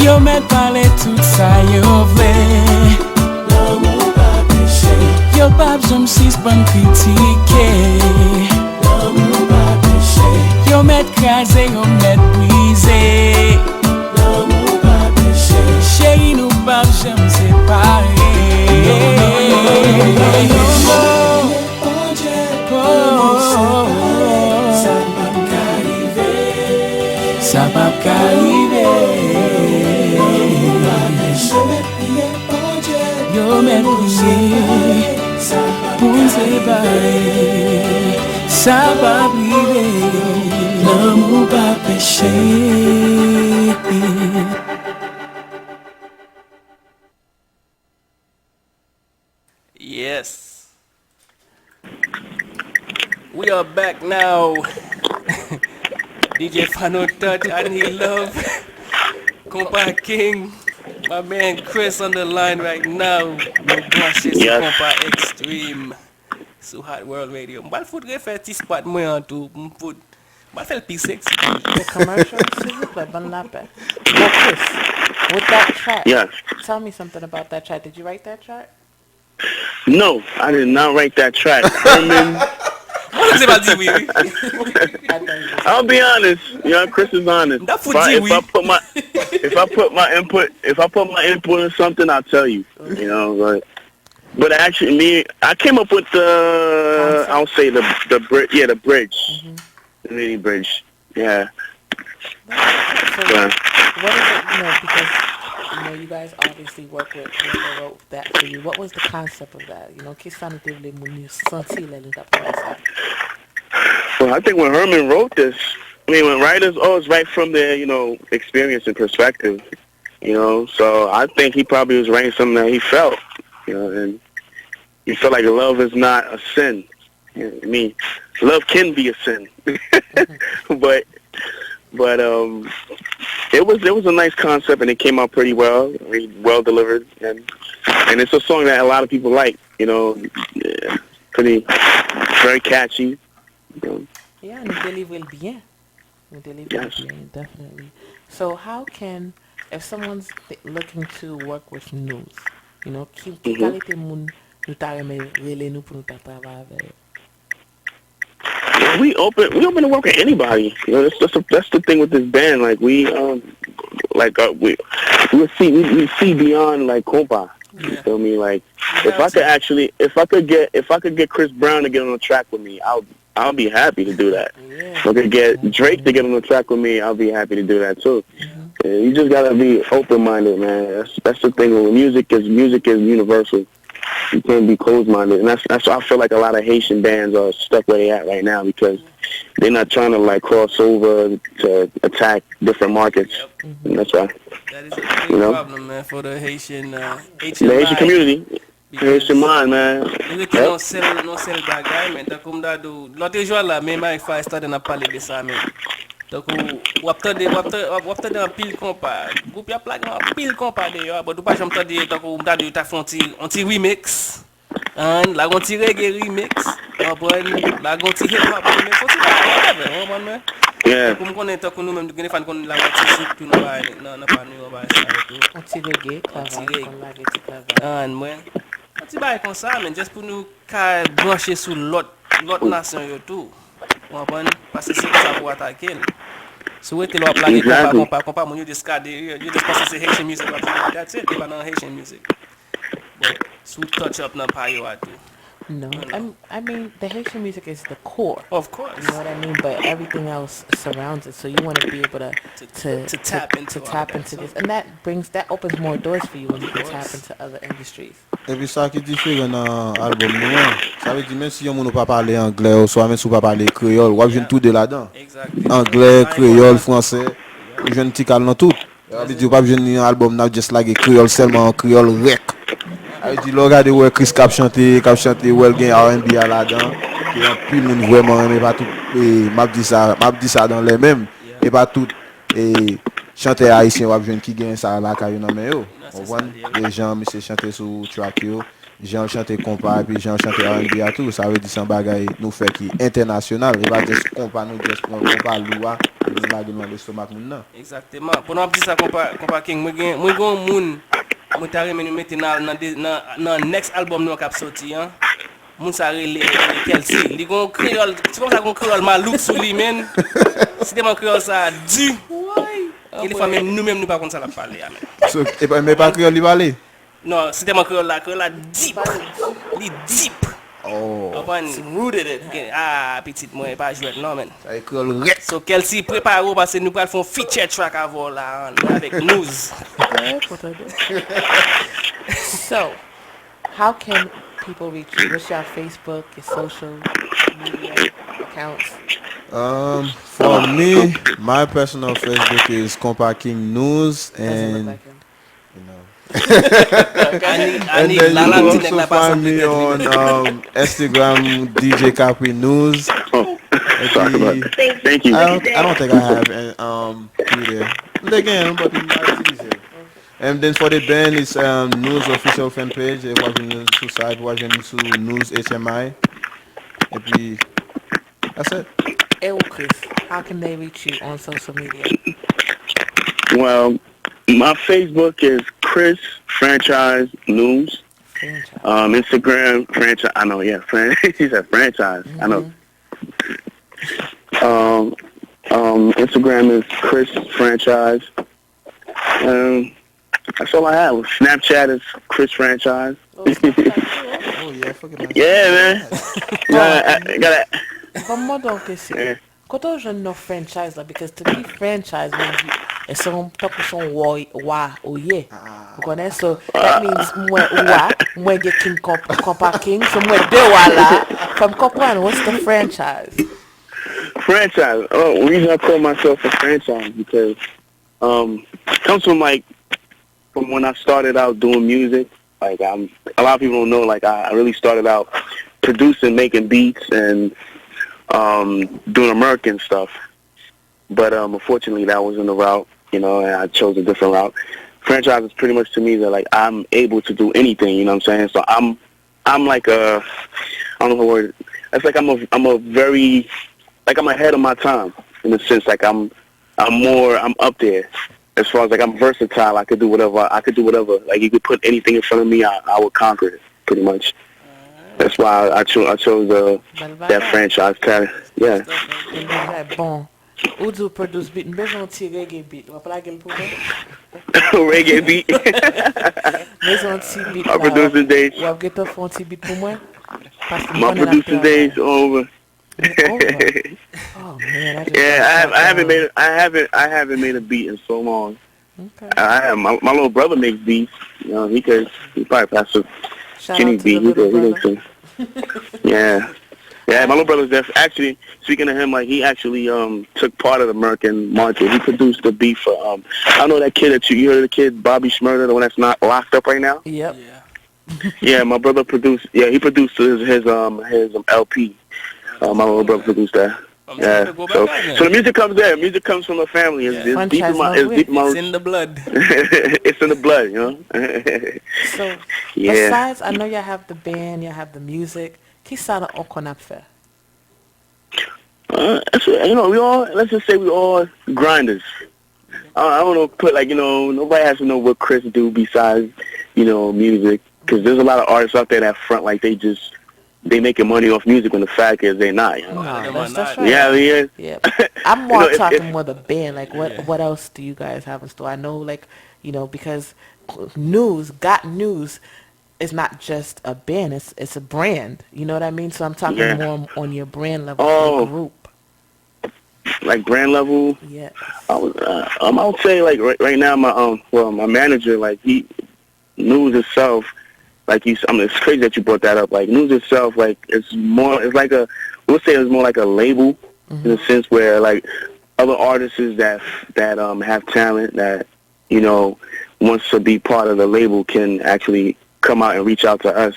Yo mèt pale tout sa yo vle. Lanmou pa peche. Yo p ap janm sispann kritike. Lanmou pa peche. Yo mèt kraze, yo mèt brize. Lanmou pa peche. Cheri, nou p ap janm separe. Non, non, non, non, non, non. Bondye pou nou separe, sa p ap ka rive. Sa p ap ka rive. Lanmou pa peche. Yo mèt priye pou n separe, sa p ap rive. Lanmou pa peche. Yes. We are back now. D J Fano Touch, I need love. Konpa King, my man Chris on the line right now. Nou branche sou Konpa Extreme, sou Hot World Radio. M pral fout refè ti spot mwen an tou. M fout, m pral fè l pi sexy. The commercial, silvouplè, ban n lapè. Bon, Chris, with that track, yes, tell me something about that track. Did you write that track? No, I did not write that track. Herman. Mwen se pa di wi, wi. I'll be honest. You know, Chris is honest. If I, if I put my, if I put my input, if I put my input in something, I'll tell you. You know, but, but actually, me, I came up with the, I'll say the, the bridge, yeah, the bridge, the mini bridge, yeah. Yeah. What is it, you know, because you know you guys obviously work with whoever wrote that for you. What was the concept of that? You know, kisa nou te vle moun yo santi lè nou t ap travay sa? Well, I think when Herman wrote this, I mean, when writers always write from their, you know, experience and perspective, you know, so I think he probably was writing something that he felt, you know, and he felt like love is not a sin. I mean, love can be a sin, but but um, it was it was a nice concept, and it came out pretty well, really well delivered, and and it's a song that a lot of people like. You know, yeah, pretty, very catchy. You know. Yeah, nou delivre l byen. Nou delivre l Yes. byen, definitely. So how can, if someone's th- looking to work with Nous, you know, ki, ki Mhm. kalite moun nou ta renmen rele nou pou nou ta travay avè yo? We open we open to work with anybody. You know, that's that's, the, that's the thing with this band. Like we um like uh, we we see we, we see beyond like compa. You Yeah. Feel me? Like You if I have could to. Actually, if I could get if I could get Chris Brown to get on a track with me, I'll I'll be happy to do that. Yeah. If I could get Drake to get on a track with me, I'll be happy to do that too. And you just gotta be open minded, man. That's that's the thing. With music is music is universal. You can't be closed minded, and that's that's why I feel like a lot of Haitian bands are stuck where they at right now because they're not trying to like cross over to attack different markets. Yep. And that's why That is a big You know? Problem, man, for the Haitian, uh, The Haitian community, Haitian mind, man. Li rete nan sèl nan sèl bagay, men tankou m ta di w, lòt jou a la, men Mike Five tande n ap pale de sa, men tankou w ap tande w ap tande w ap tande anpil konpa, gwoup y ap lage anpil konpa deyò, but ou pa janm tande tankou m ta di w ta fè yon ti yon ti remix, an lage yon ti reggae remix, w konprann, lage yon ti hip hop remix, yon ti bagay whatever, w konprann mwen? Yeah. Tankou m konnen tankou nou menm gen de fwa n konn lage yon ti zouk tou nan bagay nan nan pa nou yon bagay sa yo tou. Yon ti reggae, Yon ti travay, reggae. Konn lage ti travay. An mwen. Yon ti bagay konsa, men just pou nou ka branche sou lòt lòt nasyon yo tou. Ou konprann? Paske se konsa pou atake l. Si w rete la w ap lage konpa, Exactly. Konpa, konpa, moun yo just gade, yo just panse se Haitian music w ap jwe. That's it, li pa nan Haitian music. But si w touch up nan pa yo a tou. No, I'm, I mean the Haitian music is the core. Of course. You know what I mean? But everything else surrounds it. So you want to be able to To- to to tap into to all tap that into too. This, and that brings that opens more doors for you when you can Of tap course. Into other industries. Epi sa ki diferan nan albòm nou an, sa vle di menm si yon moun ou pa pale anglè, oswa menm si ou pa pale kreyòl, w ap jwenn Yeah. tou de ladan. Exactly. Anglè, Sa kreyòl, enpòtan. Fransè, ou jwenn ti kal nan tout. Sa vle di ou p ap jwenn yon albòm n ap just lage kreyòl sèlman, kreyòl rèk. Sa vle di lè w gade wè Chris k ap chante, k ap chante, wè l gen R and B a ladan, ke anpil moun vrèman renmen, pa tout, e, m ap di sa, m ap di sa dan lè menm, e pa tout, e, chantè ayisyen w ap jwenn ki gen sa lakay yo nan men yo. Non, se Konprann? sa li ye. E jan misye chante sou track yo, jan l chante konpa, epi jan l chante R and B a tou, sa vle di se yon bagay nou fè ki entènasyonal, e pa just konpa nou just pran konpa lou a, nou lage l nan lestomak moun nan. Egzakteman. Pandan w ap di sa, Konpa, Konpa King, mwen gen, mwen gen yon moun, mwen ta renmen nou mete nan, nan, de- nan, nan next album nou an k ap soti an. Moun sa rele, rele Kelsey. Li gen yon kreyòl, se kòm sa gen yon kreyòl malouk sou li, men. Si te man kreyòl sa di. Gen de fwa menm nou menm nou pa konn sa l ap pale a, men. So, e pa, men pa kreyòl li pale? Non, se tèlman kreyòl la, kreyòl la deep. Li deep. Oh. Konprann? It's rooted in him. Gen, ah, pitit mwen, e pa jwèt non, men. Sa e kreyòl rèk. So, Kelsey, prepare w, paske nou pral fè yon feature track avè w la, an, avèk Nous. Mwen kontan de. So, how can people reach you? What's your Facebook, your social media accounts? Um, for me, my personal Facebook is Konpa King Nous, Doesn't look and like him. you know. Ani, And Ani, then you Lala, can ti nèg also la pa find me sanble tèt li, on men. Um, Instagram, D J Capri Nous. Oh, sorry about Epi, that. Thank you. I don't, I don't think I have an, um, Twitter. M te gen, but m pa itilize. And then for the band, it's um, Nous Official Fan Page. Epi w ap jwenn nou sou sa, epi w ap jwenn nou sou Nous H M I. Epi, that's it. E ou, Chris, how can they reach you on social media? Well, my Facebook is Chris Franchise News. Franchise. Um, Instagram franchise. I know, yeah. Fran- she said franchise. I know. Um, um, Instagram is Chris Franchise. Um, that's all I have. Snapchat is Chris Franchise. Oh, Snapchat too, oh. Oh yeah, I forget my Yeah, man. Nah, I, I gotta. Ban m mande w kesyon. Yeah. Kote w jwenn non franchise la? Because to me, franchise means you, E se yon, tankou se yon wa, wa ou ye. Ou konnen? So, that means m wè wa, m wè gen King Compa, Compa King, so m wè de wa la. Fè m konprann, what's the franchise? Franchise. Oh, the reason I call myself a franchise because um, comes from like from when I started out doing music. Like I'm, a lot of people don't know. Like I, I really started out producing, making beats, and um, doing American stuff. But um, unfortunately, that wasn't the route. You know, and I chose a different route. Franchise is pretty much to me that like I'm able to do anything. You know what I'm saying? So I'm I'm like a I don't know what word. It's like I'm a I'm a very like I'm ahead of my time in a sense. Like I'm I'm more I'm up there as far as like I'm versatile. I could do whatever I could do whatever. Like you could put anything in front of me, I, I would conquer it pretty much. That's why I, cho- I chose the that franchise. Tag. Yeah. Bon. Ou di w produce beat, m bezwen yon ti reggae beat. W ap lage l pou mwen? Reggae beat. M bezwen yon ti beat la. W ap gentan fè yon ti beat pou mwen? Paske m konnen l ap travay. Oh man, I just yeah, I, have, I haven't made I haven't I haven't made a beat in so long. Okay. I have my, my little brother makes beats. You know, he could he probably pass a Kenny beat. He could he could sing. Yeah. Yeah, my little brother's def- actually speaking of him, like he actually um took part of the American market. He produced the beat for um I don't know that kid that you you heard of the kid Bobby Shmurda, the one that's not locked up right now. Yep. Yeah. Yeah, my brother produced. Yeah, he produced his his um his um, L P. Uh, my little brother produced that. Yeah. So, so the music comes there. Music comes from the family. It's, it's deep in my. It's deep in my. It's in the blood. It's in the blood, you know. So, yeah. Besides, I know y'all have the band, y'all have the music. Kisa ankò n ap fè? Uh, you know, we all let's just say we all grinders. I, I don't know, put like you know, nobody has to know what Chris do besides you know music, because there's a lot of artists out there that front like they just they making money off music when the fact is they not. You know? No, that's, that's right. Yeah, yeah. Yeah. I'm more you know, talking if, more the band. Like, what yeah. what else do you guys have in store? I know, like, you know, because news, got news. It's not just a band. It's it's a brand. You know what I mean? So I'm talking yeah. more on your brand level oh. for the group. Like brand level. Yes. I was, uh, um, I would say like right, right now my um well my manager like he news itself like you I mean, it's crazy that you brought that up like news itself like it's more it's like a we'll say it's more like a label mm-hmm. in a sense where like other artists that that um have talent that you know wants to be part of the label can actually come out and reach out to us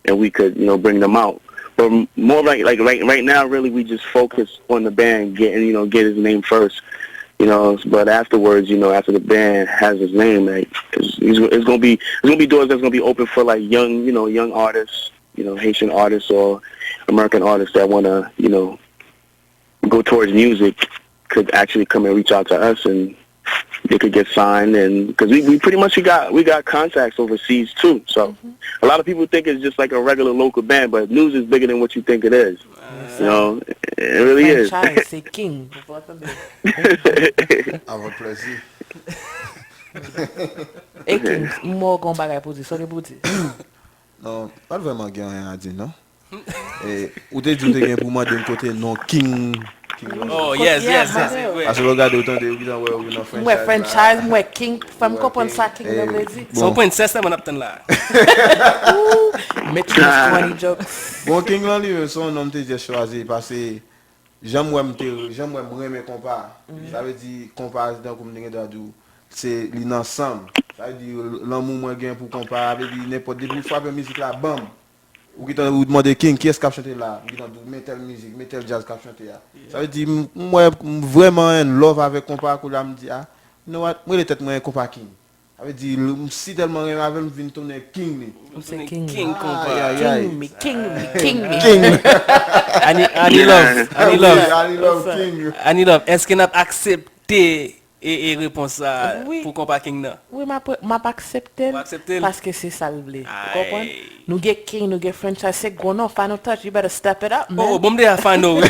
and we could, you know, bring them out. But more like like right right now, really, we just focus on the band getting, you know, get his name first, you know. But afterwards, you know, after the band has his name, like it's, it's, it's gonna be it's gonna be doors that's gonna be open for like young, you know, young artists, you know, Haitian artists or American artists that wanna, you know, go towards music could actually come and reach out to us and they could get signed and because we, we pretty much we got we got contacts overseas too. So mm-hmm. a lot of people think it's just like a regular local band, but news is bigger than what you think it is. Uh, you know, it really is. Franchise, c'est king. Avec plaisir. E king, mwen gen yon bagay pou di, sa w gen pou di? Non, pa t vrèman gen anyen a di non. E, ou te di w te gen pou mande m kote non King. King lan. Oh, yes, yes, yes, yes. Paske lè w gade w tande ou gentan wè ou nan franchise. M wè franchise, m wè King, fè m konprann sa King nan vle di. Se yon prensès sèlman n ap tann la. Met yon funny jokes. Bon, King lan li menm se yon non m te just chwazi paske jan m wè m te jan m wè m renmen konpa. Sa vle di konpa tankou m te gentan di w se li nan san m. Sa vle di lanmou mwen gen pou konpa vle di nenpòt depi w frape mizik la banm. Ou gentan ou mande King kiyès k ap chante la, m gentan di w men tèl mizik, men tèl djaz k ap chante a. Sa vle di m wè m vrèman in love avèk konpa koulye a m di a, you know what, m rele tèt mwen Konpa King. Sa vle di m si tèlman renmen avè l m vin tounen King li. M se King King Konpa. King me, King me, King me. King. Ani Ani Love, Ani Love. Ani Love King. Ani Love, èske n ap aksepte E, e repons sa pou Konpa King nan? Wi, m ap, m ap aksepte l paske se sa l vle. Ou konprann? Nou gen King, nou gen franchise, se gwo non, Final Touch, you better step it up, man. Oh, bon, m deja Final, wi.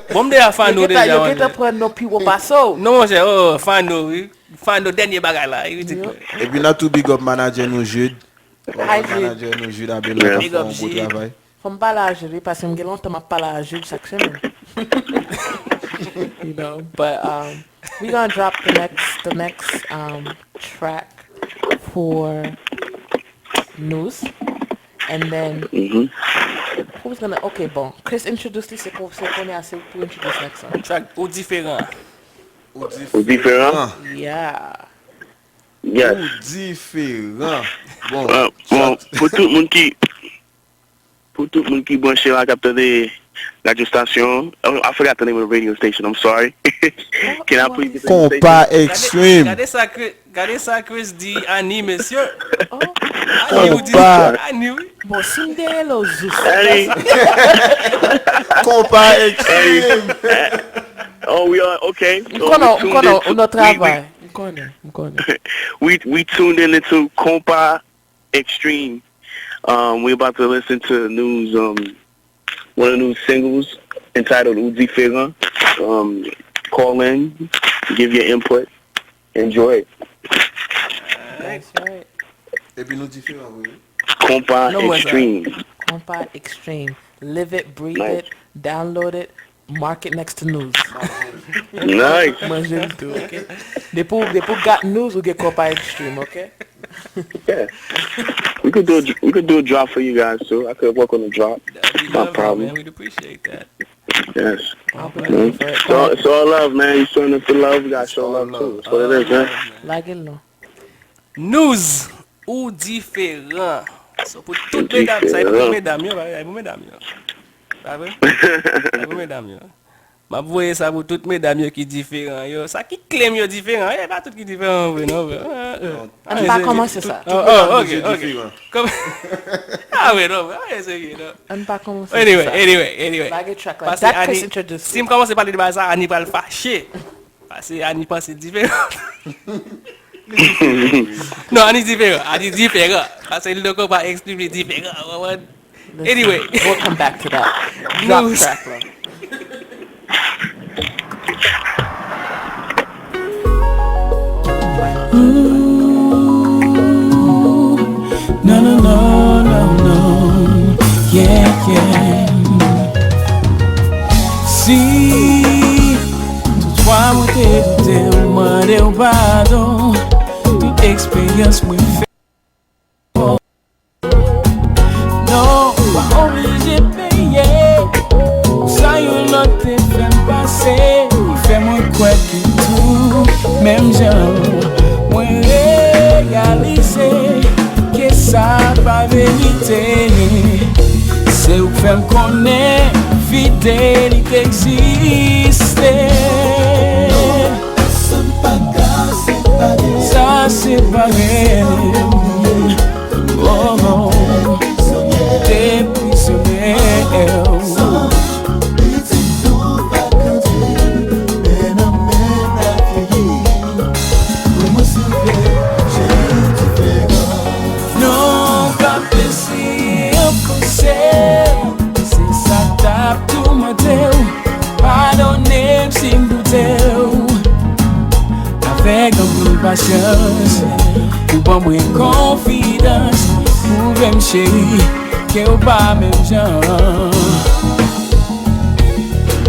Bon, m deja Final deja. Yo gentan pran non pi wo pase w. Non, monchè, oh, Final, wi. Final, dènye bagay la, wi. Epi n ap tou big up manager nou, Jude. Manager nou, Jude Abel, k ap fè yon gwo travay. Fò m pale a Jude wi, paske m gen lontan m ap pale a Jude chak semèn. You know, but um, We gonna drop the next the next um track for news, and then Mhm. who's gonna? Okay, bon, Chris introduce li, se kon se kounye a se pou introduce next one. Track ou diferan. Ou diferan? Yeah. Yes. Ou diferan. Bon, Uh, bon, chat. Pou tout moun ki pou tout moun ki branche la k ap tande radyo stasyon, oh, I forgot the name of the radio station. I'm sorry. Can I please get the Konpa station? Extreme. Gade sa Chris, gade sa Chris di Ani, mesye. Oh, Ani ou di Konpa. Ani, wi. Bon, si m deye lo zous. Hey. Konpa Extreme. Oh, we are okay. M So konnen, we m tuned konnen, into- ou nan we- travay. M konnen, m konnen. We, we, we tuned in into Konpa Extreme. Um, we about to listen to news. Um, one of the new singles entitled Ou Diferan. Um, call in, give your input, enjoy it. That's right. Epi nou diferan, wi. Konpa Non, mwen sa. Extreme. Konpa Extreme. Live it, breathe Nice. It, download it, mark it next to news. Nice. Manje l tou, ok? Depi w, depi w got news, ou gen Konpa Extreme, ok? Yeah. We could do a, we could do a drop for you guys too. I could work on a drop. That'd be No lovely, problem. Man. We'd appreciate that. Yes. I'll be waiting for it. So, so all love, man. You showing us the love. We gotta show love too. That's what it is, man. Lage l non. News ou diferan. So pou tout medam, sa e pou medam yo, sa e pou medam yo. Pa vre? Sa e pou medam yo. M ap voye sa pou tout medam yo ki diferan yo. Sa ki claim yo diferan, e pa tout ki diferan vre non, vre. Ann pa kòmanse sa. Oh, oh, ok, ok. Kòm- Ah, vre non, vre. Ah, serye non. Ann pa kòmanse Anyway, sa. Anyway, anyway. Lage track la. Pase Dat Ani, Chris introduce. Si m kòmanse pale de bagay sa, Ani pral fache. Pase Ani panse diferan. Non, Ani diferan. Ani diferan. Pase li nan Konpa Extreme li diferan. Ou konprann? Anyway. We'll come back to that. Drop News. Track la. No, no, no, no, no. Yeah, yeah. Si toutfwa mwen te doute, ou mande w padon. Tout eksperyans mwen fè. Non, ou pa oblije peye pou sa yon lòt te fè m pase. Ou fè mwen kwè ke tou menm jan mwen reyalize ke sa pa verite. Se ou k fè m konnen fidelite egziste. Sa separe m. Oh, oh. Depi somè w. Non, pa blese anfose, se sa k t ap toumante w. Padone m si m doute w. Avèk anpil pasyans, ou ban mwen konfidans. Pwouve m cheri ke w pa menm jan.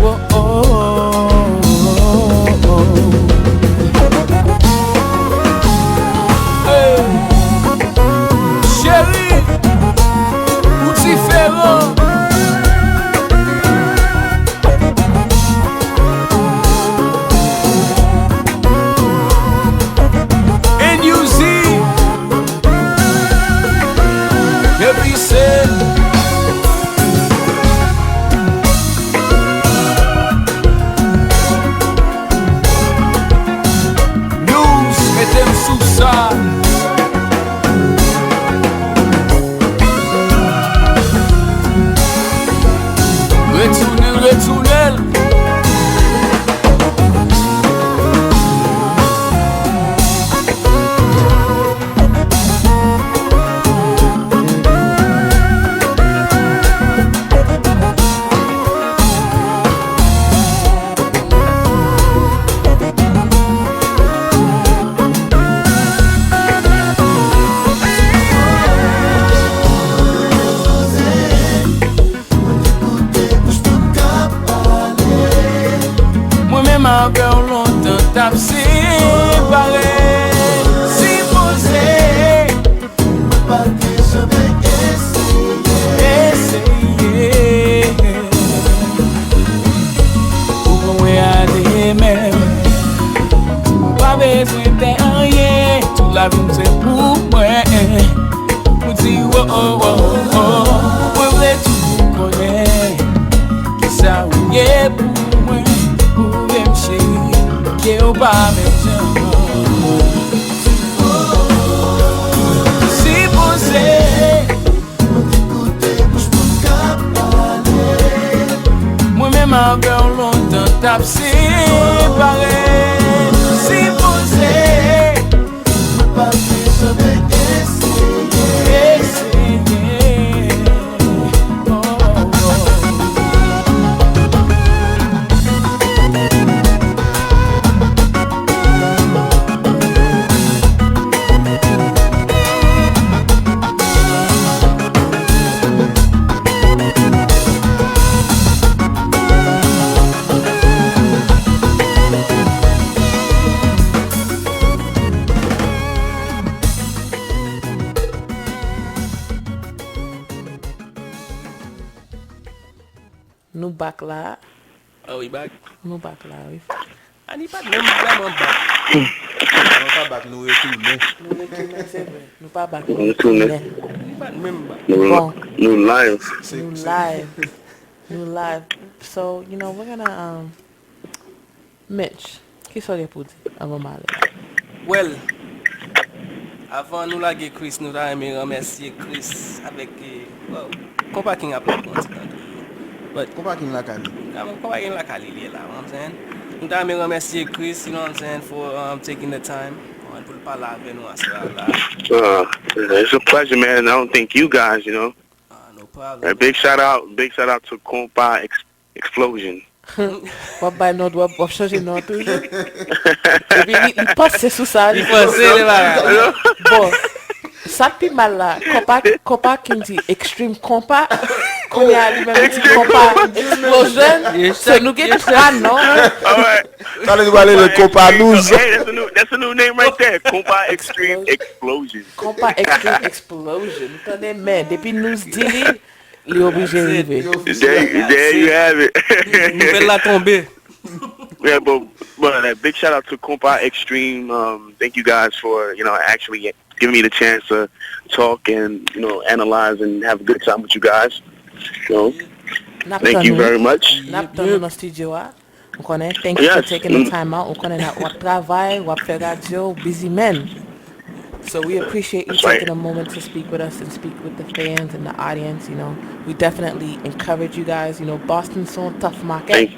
Oh, oh, oh, oh. Hey. Cheri, ou diferan. N U Z. Epi se News, mete m sou sa. Retounen l, retounen l. Bezwen pè anyen, tout lavi m se pou mwen. Ou di wo, wo, wo, wo. Mwen vle toujou konnen kisa ou ye pou mwen. Pwouve m cheri ke ou pa menm jan. Sipoze Mwen menm avè w lontan t ap separe. Sipoze mwen pa te janm eseye. Eseye. Oh, oh, oh. Nou back la. Ah, we back. Nou back la, wi. Annie pa t menm vrèman back. Nou pa back, nou retounen. Nou retounen, se vre. Nou pa back, nou retounen. Annie pa t menm back. Nou, bon, nou live. Nou live. Nou live. So, you know, we're gonna, um, Mitch, kisa w gen pou w di anvan m ale? Well, avan nou lage Chris, nou ta renmen remèsye Chris avèk, eh, well, Konpa King ap la pou yon ti tan toujou. But Konpa King lakay li. Ah, Konpa King lakay li, li ye la, you know what I'm saying? Nou ta renmen remèsye Chris, you know what I'm saying, for, um, taking the time, uh, pou l pale avè nou aswè a la. Uh, it's a pleasure, man. I don't think you guys, you know. Ah, no problem. A big shout out, big shout out to Konpa Ex- Explosion. W ap bay non, w ap, w ap chanje non toujou. Epi li, li panse sou sa, li panse li bagay. Bon, sa k pi mal la, Konpa, Konpa King di Extreme Konpa. Kounye a li menm li di Konpa Explosion. So nou gen twa non. Alright. Talè nou pale de Konpa News. Hey, that's a new, that's a new name right there. Konpa Extreme Explosion. Konpa Extreme Explosion. Ou tande, men depi News di li, li oblije rive. There, there you have it. Nouvèl la tonbe. Yeah, but, but a big shout out to Konpa Extreme. Um, thank you guys for, you know, actually giving me the chance to talk and, you know, analyze and have a good time with you guys. So, thank you very much. N ap tann nou nan studio a. Ou konnen, thank you for taking the time out. Ou konnen w ap travay, w ap fè radyo, busy man. So we appreciate you taking a moment to speak with us and speak with the fans and the audience, you know. We definitely encourage you guys, you know, Boston se yon tough market.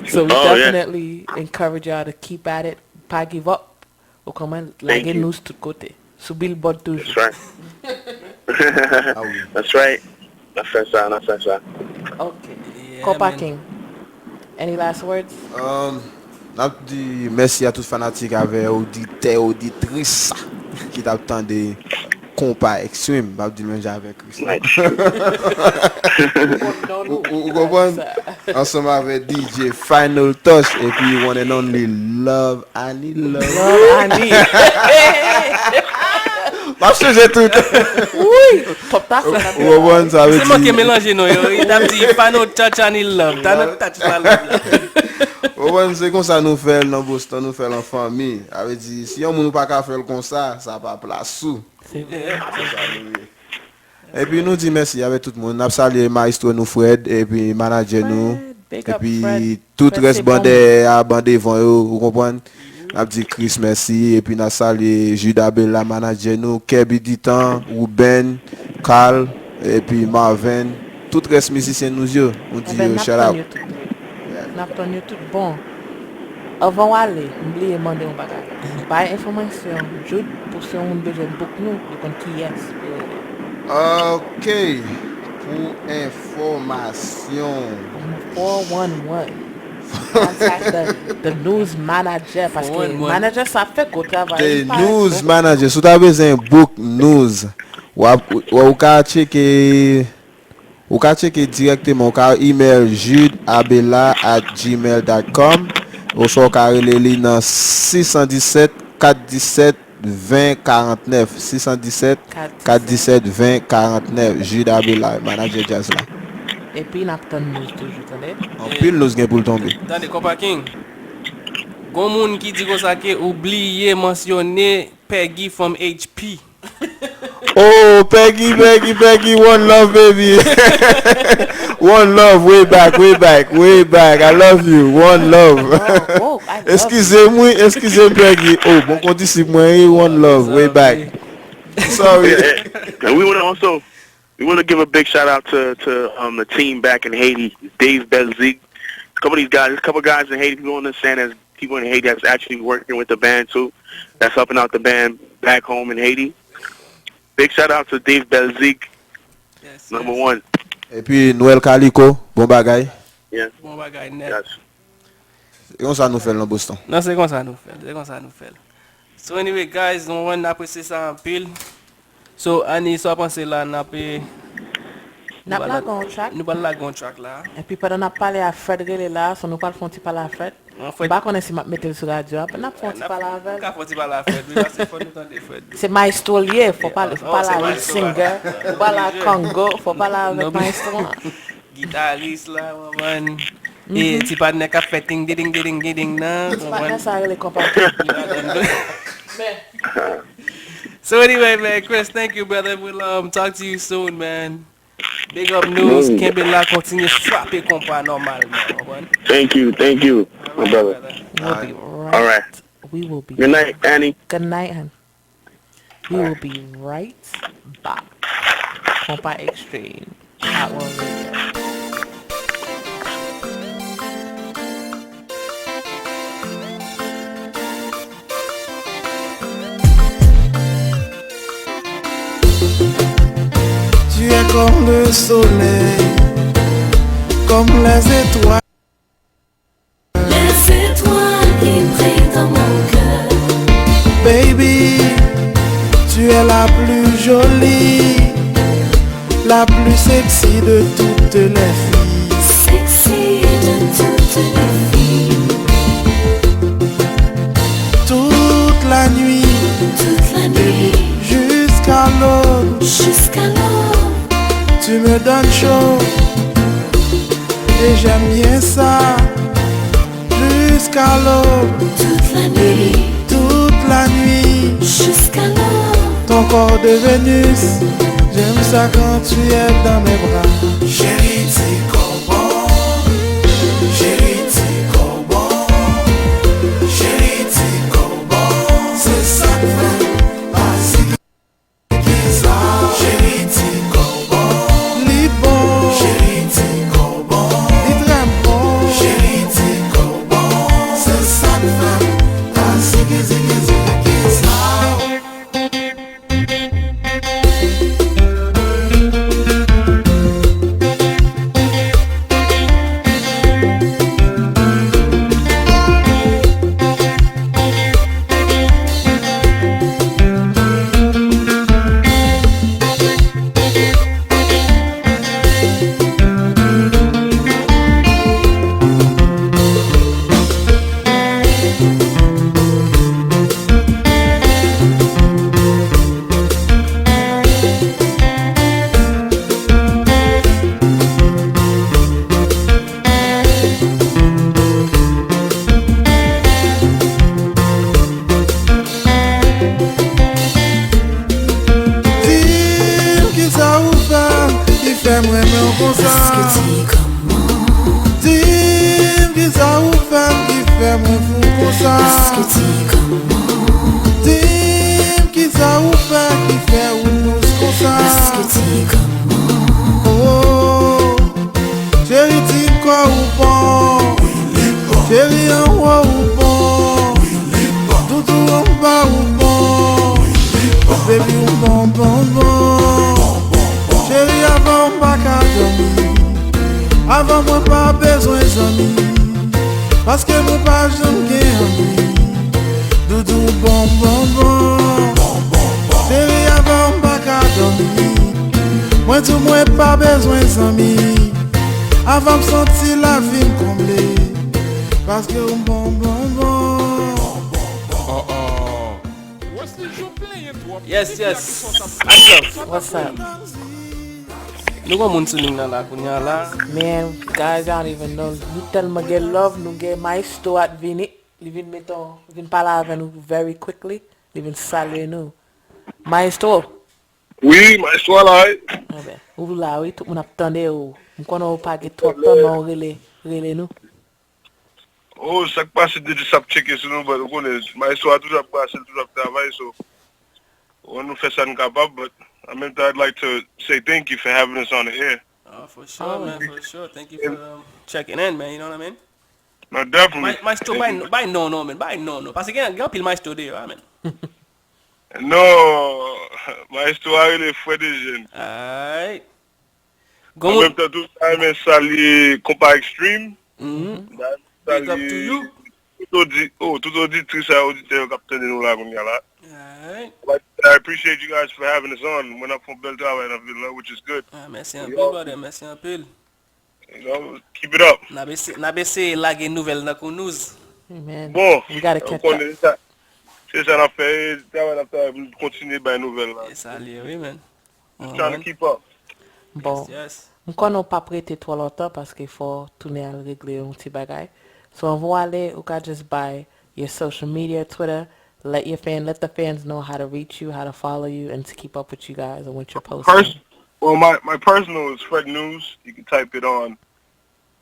So we definitely encourage y'all to keep at it, pa give up. Ou konprann? Lage nou sou tout kote. Sou billboard toujou. That's right. That's right. N ap fè sa, n ap fè sa. Ok. Konpa King. Any last words? Um, n ap di mèsi a tout fanatik avè oditè, oditris ki t ap tande Konpa Extreme. M ap di l menm jan avè Chris la. Ou, ou, ou konprann? Ansanm avè D J Final Touch epi one and only Love Annie Love. Love Annie. M ap chanje tout. Wi, pòp ta fè. Ou konprann sa vle di? Se manke melanje non yo. Li t ap di Final Touch Annie Love. Final Touch pa love la. Ou konprann, se konsa nou fè l nan Boston, nou fè l an fanmi. Sa vle di, si yon moun ou pa ka fè l konsa, sa pa plas ou. Se vre. Epi nou di mèsi avèk tout moun. N ap salye maestro nou Fred, epi manadjè nou, epi tout rès ban dèyè a, ban devan yo, ou konprann? N ap di Chris mèsi, epi n ap salye Jude Abela, manadjè nou, Kèbi Ditan, Ruben, Carl, epi Marvin, tout rès mizisyen nou yo, nou di yo shout out. N ap tann yo tout. Bon, anvan w ale, m bliye mande yon bagay. Bay enfòmasyon Jude, pou si yon moun bezwen book nou, yo konn kiyès pou yo rele. Ok, pou enfòmasyon. Four one one. Contact the, the news manager, paske manager sa ap fè gwo travay. The news manager, si w ta bezwen book news, w ap, w, ou ka tcheke Ou ka tcheke dirèkteman, ou ka email jude abela at gmail dot com, oswa ou ka rele li nan sis san disèt, kat disèt, ven karantnèf, sis san disèt, kat disèt, ven karantnèf, Jude Abela, manadjè djaz la. Epi n ap tann news toujou, tande. Anpil news gen pou l tonbe. Tande, Konpa King. Gon moun ki di konsa ke ou bliye mansyone Peggy from H P. Oh, Peggy, Peggy, Peggy, one love, baby. One love, way back, way back, way back. I love you, one love. Oh, oh, I love Eskize m, wi, eskize m, Peggy. Oh, bon kondisip mwen, wi, one love, way back. Sorry. And we want to also we want to give a big shout out to to um, the team back in Haiti, Dave Belzig. A couple of these guys, a couple of guys in Haiti. People don't understand as people in Haiti that's actually working with the band too. That's helping out the band back home in Haiti. Big shout out to Dave Belzig, number one. Epi Noel Calico, bon bagay. Yeah, Bon bagay nèt. Yes. Se konsa nou fè l nan Boston. Non, se konsa nou fè l. Se konsa nou fè l. So anyway, guys, nou wè n apresye sa anpil. So, Annie, sa w panse la, n ap eh, N ap lage yon track. Nou pral lage yon track la. Epi pandan n ap pale a Fred rele la, so nou pral fè yon ti pale a Fred. An M fèt, pa konnen si m ap mete l sou radyo a, n ap fè yon ti pale avè nou l. Ka fè yon ti pale a Fred, wi, paske fò nou tande Fred. Se maestro l ye, fò pale, fò Oh, pale se a lead maestro. Singer, fò pale a Congo, fò pale avèk Non, maestro an. Gitaris la, manman. E ti patnè k ap fè ting diding diding diding nan. Ti patnè sa rele konpa. So anyway, man, Chris, thank you, brother. We'll um, talk to you soon, man. Big up news, kenbe la, kontinye frape konpa nòmalman, konprann? Thank you, thank you, my brother. We'll be right. All right. We will be. Good night, Annie. Good night, and we will be right back. Konpa Extreme. Hot One Radio. Tu es comme le soleil, comme les étoiles. Les étoiles qui brillent dans mon cœur. Baby, tu es la plus jolie, la plus sexy de toutes les filles. Sexy de toutes les filles. Toute la nuit, Toute la nuit, jusqu'à l'aube, jusqu'à l'aube. Tu me donnes chaud, et j'aime bien ça. Jusqu'à l'aube, Toute la nuit, toute la nuit. Jusqu'à l'aube. Ton corps de Vénus, j'aime ça quand tu es dans mes bras. Chérie, ti kò bon. Chérie, ti kò bon. Chérie, ti kò bon. Se sa k fè m pa si Cheri ti kò bon, li bon. Cheri ti kò bon, li trè bon. Cheri ti kò bon, se sa k fè m ta ziki ziki ziki sa. Di m kisa ou fè ki fè m renmen w konsa. Di m kisa ou fè ki fè mwen fou konsa. Di m kisa ou fè ki fè ou dous konsa. Oh, cheri ti kò ou bon. Cheri anwo ou bon. Doudou anba ou bon. Baby ou bon bon bon. Cheri avan m pa ka dòmi. Avan mwen pa bezwen zanmi. Paske mwen pa janm gen anvi. Doudou bon bon bon. Cheri avan m pa ka dòmi. Mwen di w mwen pa bezwen zanmi. Avan m santi lavi m konble. Paske w bon bon bon. Yes, yes. Aksyon. What's up? Nou gon moun sou liy nan la kounye a la. Man, guys, I don't even know. Nou tèlman gen love, nou gen maestro at vini. Li vin mete w, vin pale avè nou very quickly. Li vin salye nou. Maestro. Wi, Maestro a la, wi. Enben, ou la, wi, tout moun ap tande ou. M konnen ou pa gen twòp tan, men ou rele, rele nou. Oh, sa k pase, D J sa ap tcheke sou nou, but ou konnen, Maestro a toujou ap brase, l toujou ap travay, so, when nou fè sa nou kapab, but an menm tan, I'd like to say thank you for having us on the air. Oh, for sure, man, for sure. Thank you for um, checking in, man, you know what I mean? No, definitely. Ma- Maestro, bay, bay non, non, man, bay non, non. Paske gen, gen anpil maestro deyò, a, man. Non, Maestro a rele Frè Dejèn. Alright. An menm tan tou, m ta renmen salye Konpa Extreme. M ta renmen salye tout odi-, oh, tout oditris ak oditè yo k ap tande nou la kounye a la. Alright. But I appreciate you guys for having us on. Mwen ap fè yon bèl travay nan vil la, which is good. Ah, mèsi anpil, brother. Mèsi anpil. You know, keep it up. N ap eseye, n ap eseye lage nouvèl nan Kounouz. Amen. Bon, we gotta catch up. Konnen sa, se sa n ap fè, e travay n ap travay pou n kontinye bay nouvèl la. E sa l ye, wi, man. Just trying to keep up. Bon, m konnen w p ap rete twò lontan paske fò w tounen al regle yon ti bagay. So, anvan w ale, ou ka just bay your social media, Twitter, let your fan, let the fans know how to reach you, how to follow you, and to keep up with you guys and what you're posting. Pers- well, my, my personal is Fred News. You can type it on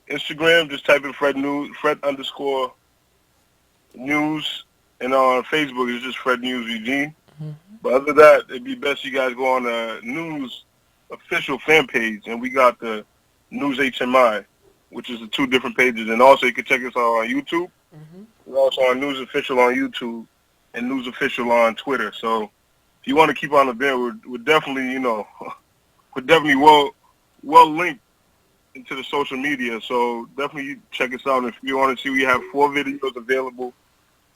Instagram. Just type in Fred News, Fred underscore News, and on Facebook it's just Fred News Eugene. But other than that, it'd be best you guys go on the News official fan page, and we got the News H M I, which is the two different pages. And also, you can check us out on YouTube. We're also on News Official on YouTube and News Official on Twitter. So if you want to keep on the band, we're, we're definitely, you know, we're definitely well well linked into the social media. So definitely check us out. If you want to see, we have four videos available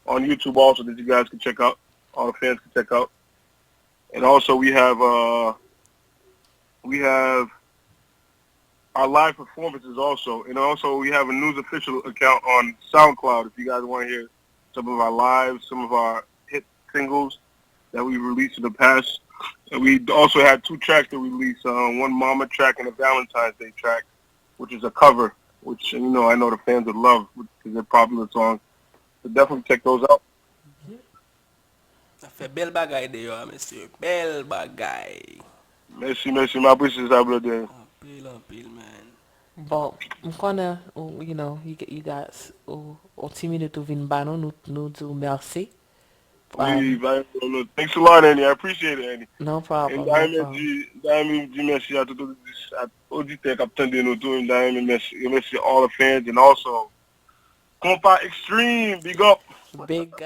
on YouTube also that you guys can check out. All the fans can check out. And also we have uh we have our live performances also. And also we have a News Official account on SoundCloud if you guys want to hear some of our lives, some of our hit singles that we've released in the past. And we also had two tracks that we released, uh, one mama track and a Valentine's Day track, which is a cover, which, you know, I know the fans would love because they're popular songs. So definitely check those out. N ap fè bèl bagay deyò a, mesye. Bèl bagay. Mèsi, mèsi. M apresye sa, brother. Anpil, anpil, man. Bon, m konnen, ou, you know, you, you got, ou, ou ti minit ou vin ba nou, nou, nou di w mèsi. Wi, um, ba, no, no. Thanks a lot, Annie. I appreciate it, Annie. No problem, no problem. And I di, I di mèsi a tout oditè, a oditè k ap tande nou tou. And I mèsi, mèsi all the fans and also Compa Extreme, big up. Big up.